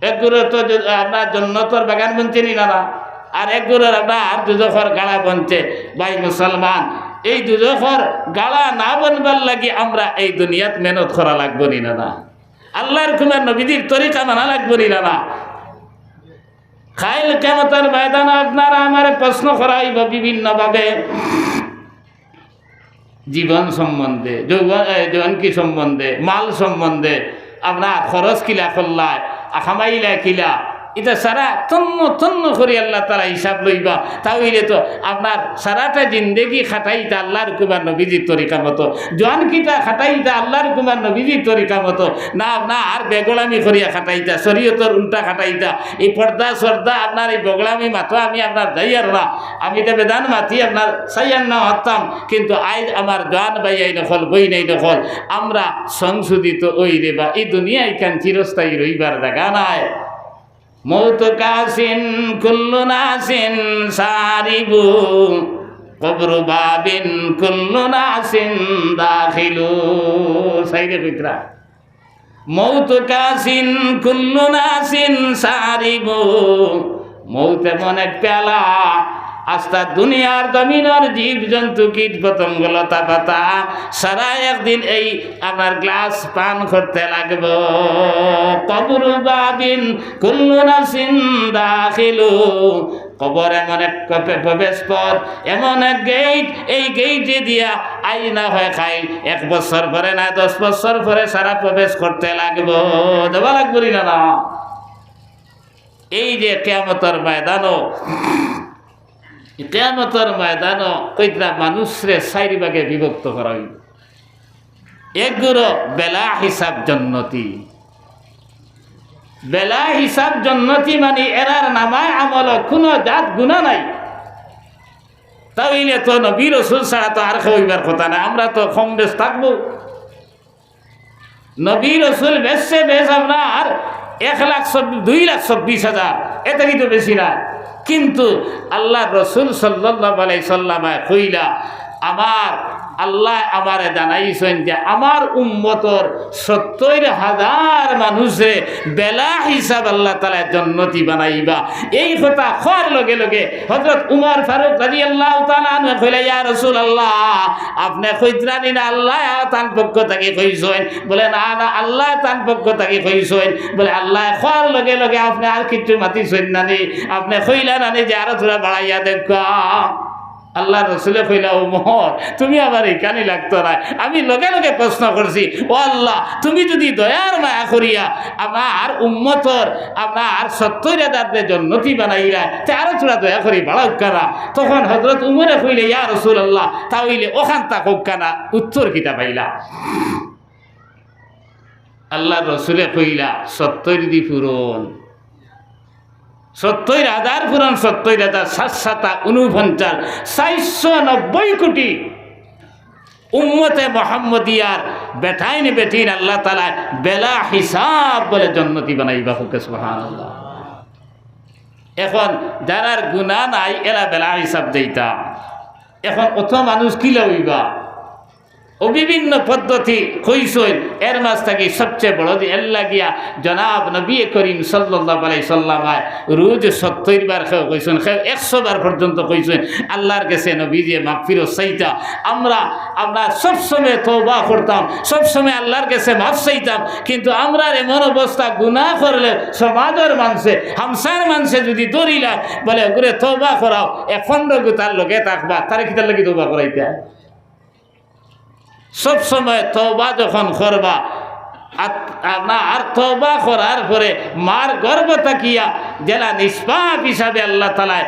এক গুরুর তো জ-, আপনার জন্নতর বাগান বনছে নি না, না? আর এক গুরুর আপনার দুজখর গাড়া বনছে। ভাই মুসলমান, এই দুজখর গাড়া না বনবার লাগি আমরা এই দুনিয়াত মেহনত করা লাগবো নি না, না? আল্লার হুকুম আর নবীজির তরিকা মানা লাগবো নি না, না? কাইল কিয়ামতর ময়দানো আপনারা আমারে প্রশ্ন করা অইবো বিভিন্নভাবে। জীবন সম্বন্ধে, যৌবন, এ, জোয়ানকি সম্বন্ধে, মাল সম্বন্ধে, আপনার খরচ কিলা করলায়, আ, কামাইলায় কিলা, ইতা সারা তন্ন তন্ন করি আল্লাহ তাআলা হিসাব লইবা। তা অইলে তো আপনার সারাটা জিন্দেগি খাটাইতা আল্লার হুকুম আর নবীজির তরিকা মতো, জোয়ানকিটা খাটাইতা আল্লার হুকুম আর নবীজির তরিকা মতো, না আপনার বেগোড়ামি করিয়া খাটাইতা, শরীয়তর উল্টা খাটাইতা, এই পর্দা সর্দা আপনার এই বগলামি মাতো আমি আপনার যাইয়ার না, আমি তো বেদান মাতি আপনার চাইয়ার না হতাম, কিন্তু আইজ আমার জোয়ান ভাইয়াইন অকল, বইনাইন অকল, আমরা সংশোধিত অই রে বা, এই দুনিয়া ইখান চিরস্থায়ী রইবার জাগা নায়। মউত কাসিন কুল্লু নাসিন সারিবু, কবরু বাবিন কুল্লু নাসিন দাখিলু। সাইরে কইতরা। মউত কাসিন কুল্লু নাসিন সারিবু। মউত এমন এক পেয়ালা, আস্তা দুনিয়ার জমিনর জীব জন্তু কীট পতঙ্গ লতা পাতা সারা একদিন এই আমার গ্লাস পান করতে লাগবো। কবরু বাবিন কুল্লু নাসিন দাখিলু। কবর এমন এক প্র-, প্রবেশ পথ, এমন এক গেইট, এই গেইটে দিয়া আইজ না হয় কাইল, এক বছর পরে না দশ বছর পরে সারা প্রবেশ করতে লাগবো, দেওয়া লাগবো নি না, না? এই যে কিয়ামতর ময়দানো, কিয়ামতর ময়দানো কইতরা মানুষরে চাইর ভাগে বিভক্ত করা অইবো। এগুলো বেলা হিসাব জন্নতি। বেলা হিসাব জন্নতি মানে এরার নামায় আমলো কুনু জাত গুনা নাই। তা অইলে তো নবী রসুল ছাড়া তো আর কেউ অইবার কথা নায়, আমরা তো কম বেশ থাকবো। নবী রসুল বেশে বেশ আপনার এক লাখ চব্বিশ, দুই লাখ চব্বিশ হাজার, এর থাকি তো বেশি না। কিন্তু আল্লার রসুল সাল্লাল্লাহু আলাইহি সাল্লামে কইলা, আমার আল্লায় আমারে জানাইছইন যে আমার উম্মতর সত্তইর হাজার মানুষরে বেলা হিসাব আল্লাহ তাআলায় জন্নতি বানাইবা। এই কথা কওয়ার লগে লগে হযরত উমর ফারুক রাদিয়াল্লাহু তাআলা আনহু কইলা, "ইয়া রাসূলুল্লাহ, আপনে কইতরা নি না আল্লায় তান পক্ষ থাকি কইছইন?" বলে, "না, না, আল্লায় তান পক্ষ থাকি কইছইন।" বলে, "আল্লায় কওয়ার লগে লগে আপনে আর কিচ্ছু মাতিছইন না নি? আপনে কইলা না নি যে আরো থুড়া বাড়াইয়া দেউক্কা?" আল্লার রসুলে কইলা, "উমর, তুমি আমার ইখানি লাগতো নায়, আমি লগে লগে প্রশ্ন করছি, ও আল্লাহ, তুমি যুদি দয়ার মায়া করিয়া আমার উম্মতর আপনার সত্তইর হাজাররে জন্নতি বানাইলায়, তে আরো থুড়া দয়া করি বাড়াউক্কা না।" তখন হযরত উমরে কইলে, "ইয়া রাসূলুল্লাহ, তা অইলে অখান থাকউক্কা না, উত্তর কিতা পাইলা?" আল্লার রসুলে কইলা, "সত্তইর দি পূরণ, সত্তইর হাজার পূরণ, সত্তইর হাজার, সাত সাতা ঊনপঞ্চাশ, চাইরশো নব্বই কোটি উম্মতে মোহাম্মদিয়ার বেটাইন বেটিন আল্লাহ তাআলায় বেলা হিসাব বলে জন্নতি বানাইবা।" কউক্কা সুবহানাল্লাহ। এখন যারার গুনা নাই, এরা বেলা হিসাব যাইতা। এখন অত মানুষ কিলা অইবা? ও বিভিন্ন পদ্ধতি কইছইন, এর মাঝ থাকি সবচেয়ে বড় যে এর লাগিয়া জনাব নবী করিম সাল্লাল্লাহু আলাইহি সাল্লামে রোজ সত্তইর বার কেউ কইছইন, কেউ একশো বার পর্যন্ত কইছইন। আল্লার গেছে নবীজিয়ে মাগফিরত চাইতা। আমরা, আমরা সবসময় তওবা করতাম, সবসময় আল্লার গেছে মাফ চাইতাম, কিন্তু আমরার এমন অবস্থা, গুনা করলে সমাজর মানষে, হামসার মানষে যুদি ধরিলায়, বলে, "ওগুরে তওবা করাও, এ পনরো গুতার লগে থাকবা, তারে কিতার লাগি তওবা করাইতা?" সব সময় তওবা যখন করবা, আর, আর না, আর তওবা করার পরে মার গর্ভ থাকিয়া যেলা নিষ্পাপ হিসাবে আল্লাহ তাআলায়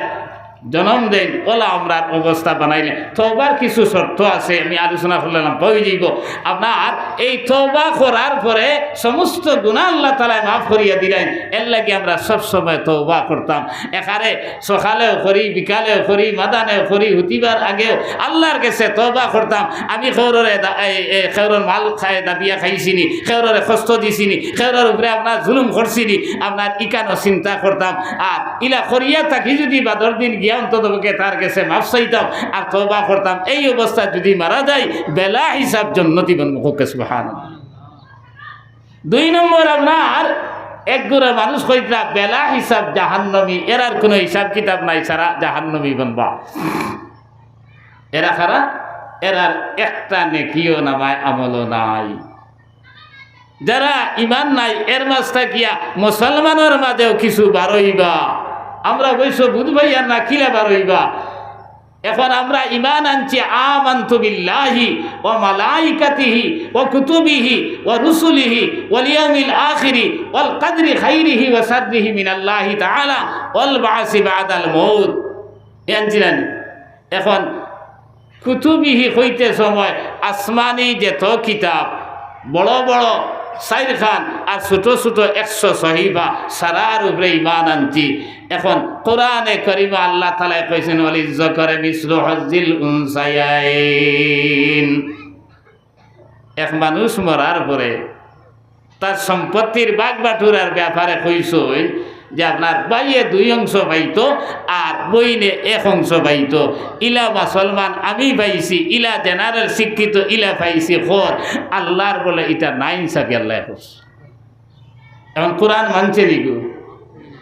জনম দেইন, অলা আমরার অবস্থা বানাইলে। তওবার কিছু শর্ত আছে, আমি আলোচনা করলে লম্বা অই যাইবো। আপনার এই তওবা করার পরে সমস্ত গুনাহ আল্লাহ তাআলায় মাফ করিয়া দিলাইন। এর লাগি আমরা সব সময় তওবা করতাম। একারে সকালেও করি, বিকালেও করি, মাদানেও করি, হুতিবার আগেও আল্লাহর গেছে তওবা করতাম। আমি কেউররে দা-, এই, এই, কেউরর মাল খায় দাবিয়া খাইছিনি, কেউররে কষ্ট দিছিনি, কেউরর উপরে আপনার জুলুম করছিনি, আপনার ইকানো চিন্তা করতাম। আর ইলা করিয়া থাকি যদি বাদর দিন গিয়া অন্তত পক্ষে তার গেছে মাফ চাইতাম আর তওবা করতাম, এই অবস্থা যদি মারা যাই, বেলা হিসাব জন্নতি বনমু। কউক্কা সুবহানাল্লাহ। দুই নম্বর, আপনার এক গুরা মানুষ কইতরা বেলা হিসাব জাহান্নামী, এরার কোনো হিসাব কিতাব নাই, সারা জাহান্নামী বনবা। এরা কারা? এরার একটা নেকিও নামায় আমলও নাই। যারা ইমান নাই, এর মাঝ থাকিয়া মুসলমানর মাঝেও কিছু বারইবা। আমরা অবশ্য বুঝ পাইয়ার না কিলা বারইবা। এখন আমরা ইমান আনছি, আমানতু বিল্লাহি ওয়া মালাইকাতিহি ওয়া কুতুবিহি ওয়া রুসুলিহি ওয়াল ইয়াউমিল আখিরি ওয়াল কদরি খাইরিহি ওয়া শাররিহি মিনাল্লাহি তাআলা ওয়াল বাসি বাদাল মউত। এ আনছি না নি? এখন কুতুবিহি কইতে সময় আসমানি যত কিতাব, বড় বড় চাইরখান আর ছোট ছোট একশো সহিফা, সারার উপরে ইমান আনছি। এখন কোরআনে করিমে আল্লাহ তাআলায় কইছেন, "ওয়ালিজ-যাকারি মিসলু হাজ্জিল উনসায়াইন।" এক মানুষ মরার পরে তার সম্পত্তির ভাগ বাটুরার ব্যাপারে কইছইন যে আপনার ভাইয়ে দুই অংশ পাইতো আর বইনে এক অংশ পাইতো। ইলা মুসলমান আমি পাইছি, ইলা জেনারেল শিক্ষিত ইলা পাইছি, খর আল্লাহর বলে ইটা নাইনসাফি আল্লায় করছে। এখন কোরআন মানছে নি গো?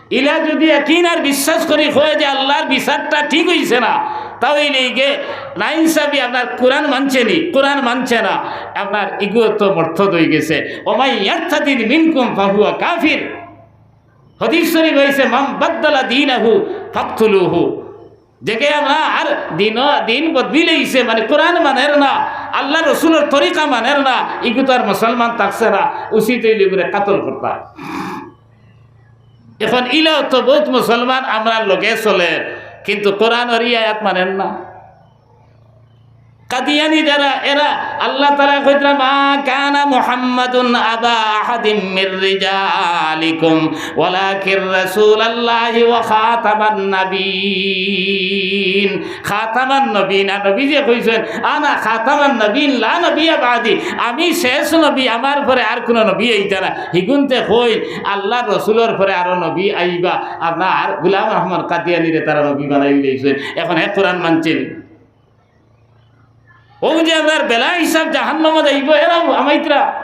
ইলা যদি একিন আর বিশ্বাস করি কয় যে আল্লাহর বিচারটা ঠিক অইছে না, তাইলে ইগে নাইনসাফি আপনার কোরআন মানছে নি? কোরআন মানছে না, আপনার ইগু তো মরতাদ অই গেছে। ওমান ইয়ারতাদিদ মিনকুম ফাহুয়া কাফির। হাদিস শরীফ অইছে, "মান বাদদালা দীনাহু ফাকতুলুহু।" যেগে আপনার দিন, দিন বদলিলাইছে, মানে কোরআন মানের না, আল্লাহ রসুলর তরিকা মানের না, ইগু তো আর মুসলমান থাকছে না, উচিত অইলে ইগুরে কাতল করতা। এখন ইলাও তো বউত মুসলমান আমরার লগে চলের, কিন্তু কোরআনর ই আয়াত মানের না। কাদিয়ানি যারা, এরা আল্লাহ তাআলায় কইতরা, "মা কানা মুহাম্মাদুন আবা আহাদিম মির রিজালিকুম ওয়ালাকিন রাসূলুল্লাহি ওয়া খাতামান নাবিয়্যিন।" খাতামান নবীন, আর নবীজিয়ে কইছইন, "আনা খাতামান নাবিয়্যিন লা নাবিয়্যা বাদি।" আমি শেষ নবী, আমার পরে আর কুনু নবী আইতা না। হিগুনতে কইন, আল্লাহর রসুলর পরে আরো নবী আইবা, আপনার গুলাম আহমদ কাদিয়ানিরে তারা নবী বানাইলাইছইন। এখন হে কোরআন মানছে নি? অউ যে আপনার বেলা হিসাব জাহান্নামো যাইবো, এরাও হামাইতরা।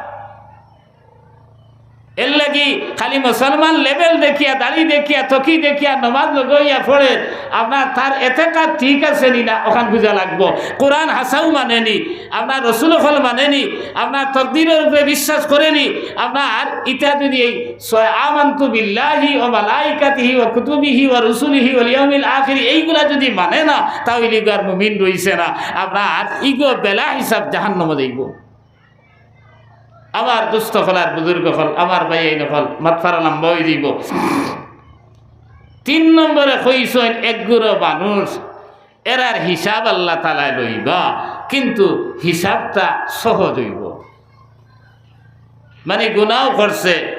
এর লাগি খালি মুসলমান লেভেল দেখিয়া, দাড়ি দেখিয়া, টুপি দেখিয়া, নমাজ লগাইয়া পড়ে, আপনার তার এতেকাদ ঠিক আছে নি না, অখান বুঝা লাগবো। কোরআন হাছাউ মানে নি, আপনার রসুল অকল মানে নি, আপনার তকদিরর উপরে বিশ্বাস করে নি, আপনার ইটা যদি এই ছয়, আমানতু বিল্লাহি ওয়া মালাইকাতিহি ওয়া কুতুবিহি ওয়া রুসুলিহি ওয়াল ইয়াউমিল আখিরি, এইগুলা যদি মানে না, তাইলে ইগু আর মুমিন রইছে না। আপনার ইগু বেলা হিসাব জাহান্নামো যাইবো। আমার দোস্ত অকল আর বুজুর্গ অকল, আমার ভাইয়াইন অকল, মাতফারা লম্বা অই যাইবো। তিন নম্বরে কইছইন, এক গুরা মানুষ, এরার হিসাব আল্লাহ তাআলায় লইবা, কিন্তু হিসাবটা সহজ অইবো। মানে গুনাও করছে,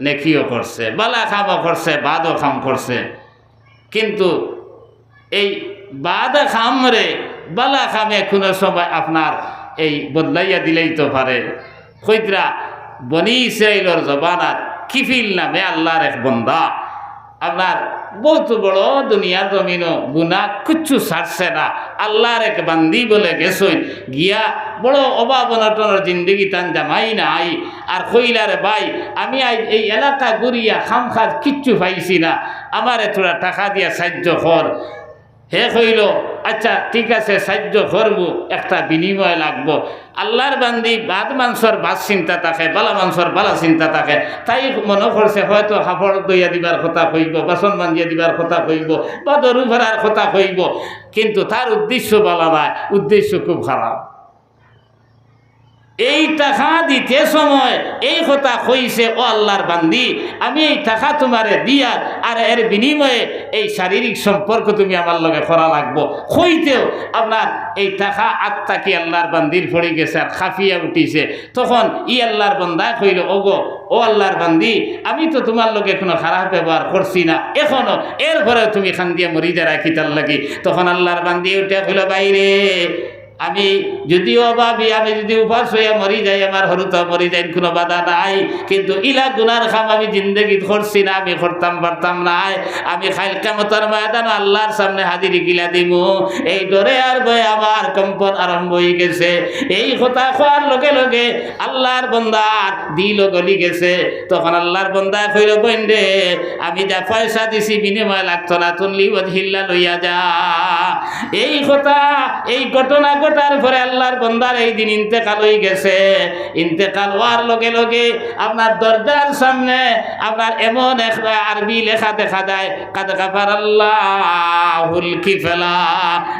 নেকিও করছে, বালা কামও করছে, বাদও কাম করছে, কিন্তু এই বাদ কামরে বালা কামে কুনু সময় আপনার এই বদলাইয়া দিলাইতো পারে। কইতরা বনি ইসরাইলর জমানাত কিফিল নামে আল্লাহর এক বন্দা, আপনার বউত বড় দুনিয়ার জমিনো গুনা কুচ্ছু ছাড়ছে না, আল্লাহর এক বান্দি বলে গেছইন, গিয়া বড় অভাব অনটনর জিন্দেগি, তান জামাই নাই। আর কইলা, "রে ভাই, আমি আইজ এই এলাকা ঘুরিয়া কাম কাজ কিচ্ছু পাইছি না, আমারে থুড়া টেকা দিয়া সাইয্য কর।" হে কইলো, "আচ্ছা, ঠিক আছে, সাইয্য করমু, একটা বিনিময় লাগবো।" আল্লাহর বান্দি বাদ মানষর বাদ চিন্তা থাকে, বালা মানষর বালা চিন্তা থাকে। তাই মনো করছে হয়তো কাপড় ধইয়া দিবার কথা কইবো, বাসন মাজিয়া দিবার কথা কইবো, বা দরু ভরার কথা কইবো, কিন্তু তার উদ্দেশ্য বালা নায়, উদ্দেশ্য খুব খারাপ। এই টাকা দিতে সময় এই কথা কইছে, "ও আল্লাহর বান্দি, আমি এই টাকা তুমারে দিয়ার, আর এর বিনিময়ে এই শারীরিক সম্পর্ক তুমি আমার লগে করা লাগবো।" কইতেউ আপনার এই টাকা আত থাকি আল্লাহর বান্দির পড়ি গেছে আর কাঁপিয়া উঠিছে। তখন ই আল্লাহর বান্দায় কইল, "ওগো, ও আল্লাহর বান্দি, আমি তো তুমার লগে কুনু খারাপ ব্যবহার করছি না, এখনো, এরপরেউ তুমি কান্দিয়া মরি যারায় কিতার লাগি?" তখন আল্লাহর বান্দি উঠিয়া কইল, "ভাইরে, আমি যুদি অভাবী, আমি যুদি উপাস অইয়া মরি যাই, আমার হুরুতাও মরি যাইন, কুনু বাধা নাই, কিন্তু ইলা গুনার কাম আমি জিন্দেগিত করছি না, আমি করতাম পারতাম নায়। আমি কাইল কিয়ামতর ময়দানো আল্লাহর সামনে হাজিরি কিলা দিমু, এই ডরে আর ভয়ে আমার কম্পন আরম্ভ অইগেছে।" এই কথা কওয়ার লগে লগে আল্লাহর বান্দার দিলও গলি গেছে। তখন আল্লাহর বান্দায় কইল, "বইন রে, আমি যা পয়সা দিছি বিনিময়ে লাগতো না, তুই লিওয়াজহিল্লাহ লইয়া যা।" এই কথা, এই ঘটনা ঘটার পরে আল্লাহর বান্দার এই দিন ইন্তেকাল অইগেছে। ইন্তেকাল অওয়ার লগে লগে আপনার দরজার সামনে আপনার এমন এক আরবি লেখা দেখা যায়, "কাদ গাফারাল্লাহুল কিফলা",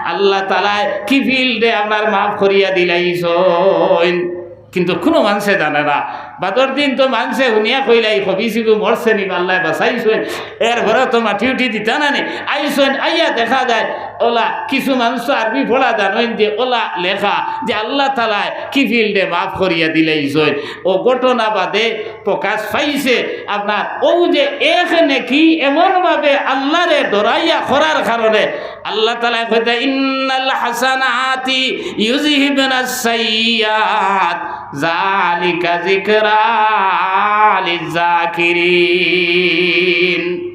আল্লাহ তাআলায় কিফিলরে আপনার মাফ করিয়া দিলাইছইন। কিন্তু কুনু মানষে জানে না। বাদর দিন তো মানষে হুনিয়া কইলা, "ই খবিসিগু মরছে নি, আল্লায় বাঁচাইছইন।" এরপরে তো মাটি উঠি দিতা না নি। আইছইন, আইয়া দেখা যায়, অলা কিছু মানষ তো আরবি পড়া জানইন যে অলা লেখা যে আল্লাহ তাআলায় কিফিলরে মাফ করিয়া দিলাইছইন। অউ ঘটনা বাদে প্রকাশ পাইছে আপনার অউ যে এক নেকি এমনভাবে আল্লাহরে ডরাইয়া করার কারণে আল্লাহ তাআলায় কইতা, "ইন্নাল হাসানাতি ইউযহিবনাস সাইয়্যাত, যালিকা যিকরা লিযযাকিরিন।"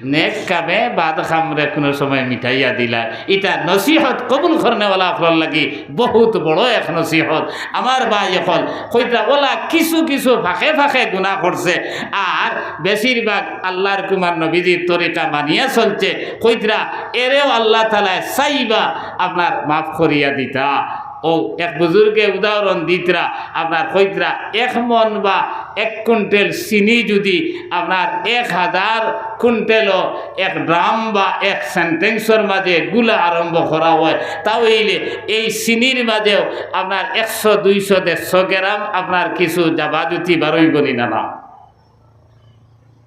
নেক কামে বাদ কামরে কুনু সময় মিটাইয়া দিলা। ইটা নসিহত কবুল করনেওয়ালা অকলর লাগি বহুত বড় এক নসিহত। আমার ভাই অকল, কইতরা অলা কিছু কিছু ফাঁকে ফাঁকে গুনা করছে, আর বেশিরভাগ আল্লাহর কুমার নবীজির তরিকা মানিয়া চলছে। কইতরা এরেও আল্লাহ তাআলায় চাইবা আপনার মাফ করিয়া দিতা। অউ এক বুজুর্গে উদাহরণ দিতরা, আপনার কইতরা এক মন বা এক কুইন্টাল চিনি যুদি আপনার এক হাজার কুইন্টালও এক ড্রাম বা এক সিনটেক্সর মাঝে গুলা আরম্ভ করা অয়, তা অইলে এই চিনির মাঝেও আপনার একশো, দুইশো, দেড়শো গ্রাম আপনার কিছু জাবাজুতি বারইবো নি না, না?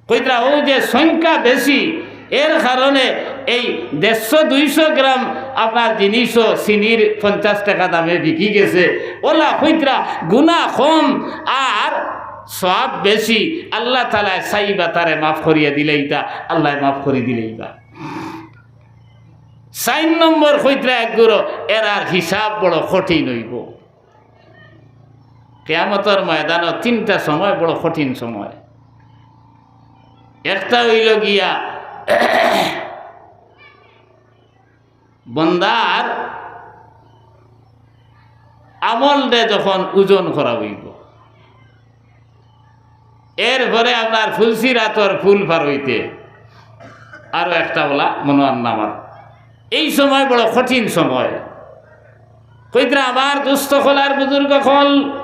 কইতরা অউ যে সংখ্যা বেশি, এর কারণে এই দেড়শো, দুইশো গ্রাম আপনার জিনিসও চিনির পঞ্চাশ টেকা দামে বিকি গেছে। অলা কইতরা গুনা কম আর সওয়াব বেশি, আল্লাহ তাআলায় চাইবা তারে মাফ করিয়া দিলাইতা, আল্লায় মাফ করি দিলাইবা। চাইর নম্বর কইতরা এক গুরু, এরার হিসাব বড় কঠিন অইবো। কিয়ামতর ময়দানো তিনটা সময় বড় কঠিন সময়। একটা অইলো গিয়া বন্দার আমলরে যখন ওজন করা অইবো, এরপরে আপনার ফুলসিরাতর ফুল পার অইতে আরো একটা অলা মনোয়ার নামার। এই সময় বড় কঠিন সময়। কইতরা আমার দোস্ত অকল আর বুজুর্গ অকল,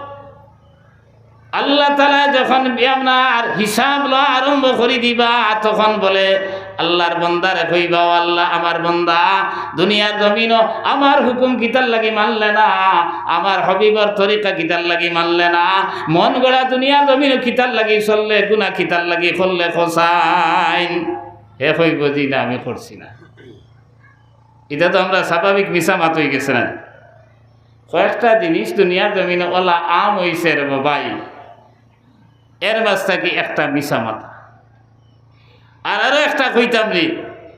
আল্লাহ তাআলায় যখন আপনার হিসাব লওয়া আরম্ভ করি দিবা, তখন বলে আল্লাহর বন্দারে কইবা, "ও আল্লাহ, আমার বন্দা, দুনিয়ার জমিনো আমার হুকুম কিতার লাগি মানলে না, আমার হাবিবর তরিকা কিতার লাগি মানলে না, মন গড়া দুনিয়ার জমিনো কিতার লাগি চললে, গুনা কিতার লাগি করলে, কছাইন?" হে কইবো, "জি না, আমি করছি না।" ইটা তো আমরার স্বাভাবিক মিছা মাত অইগেছে না? কয়েকটা জিনিস দুনিয়ার জমিনো অলা আম অইছে রে বা ভাই, এর মাঝ থাকি একটা মিছা মাতা। আর আরো একটা কইতাম নি,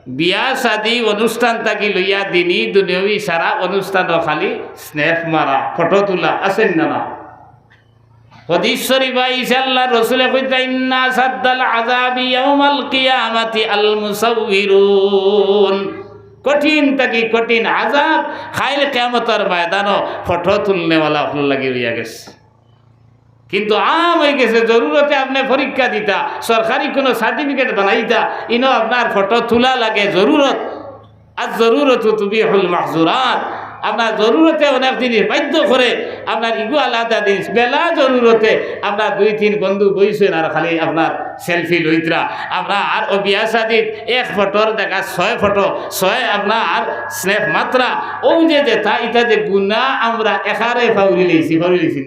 বিয়া শাদি অনুষ্ঠান থাকি লইয়া দিনি দুনিয়াবি সারা অনুষ্ঠানো খালি স্ন্যাপ মারা, ফটো তুলা, আছে না, না? হাদিস শরিফো আইছে আল্লাহর রসুলে কইতরা, "ইন্না আশাদ্দাল আযাবি ইয়াউমাল কিয়ামাতি আল মুসাউবিরুন।" কঠিন থাকি কঠিন আযাব কাইল কিয়ামতর ময়দানো ফটো তুলনেওয়ালা অকলর লাগি অইয়া গেছে। কিন্তু আম অইগেছে, জরুরতে আপনে পরীক্ষা দিতা, সরকারি কুনু সার্টিফিকেট বানাইতা, ইনো আপনার ফটো তুলা লাগে জরুরত। আর জরুরত তুবিহুল মাহজুরাত, আপনার জরুরতে অনেক জিনিস বাধ্য করে, আপনার ইগু আলাদা জিনিস। বেলা জরুরতে আপনার দুই তিন বন্ধু বইছইন আর খালি আপনার সেলফি লইতরা। আপনার অভ্যাস আদিত এক ফটোর দেখা ছয় ফটো, ছয় আপনার স্ন্যাপ মাতরা। অউ যে যেটা, ইটা যে গুনা আমরা একারে ফাউরি লইছি, ফাউরি লইছি।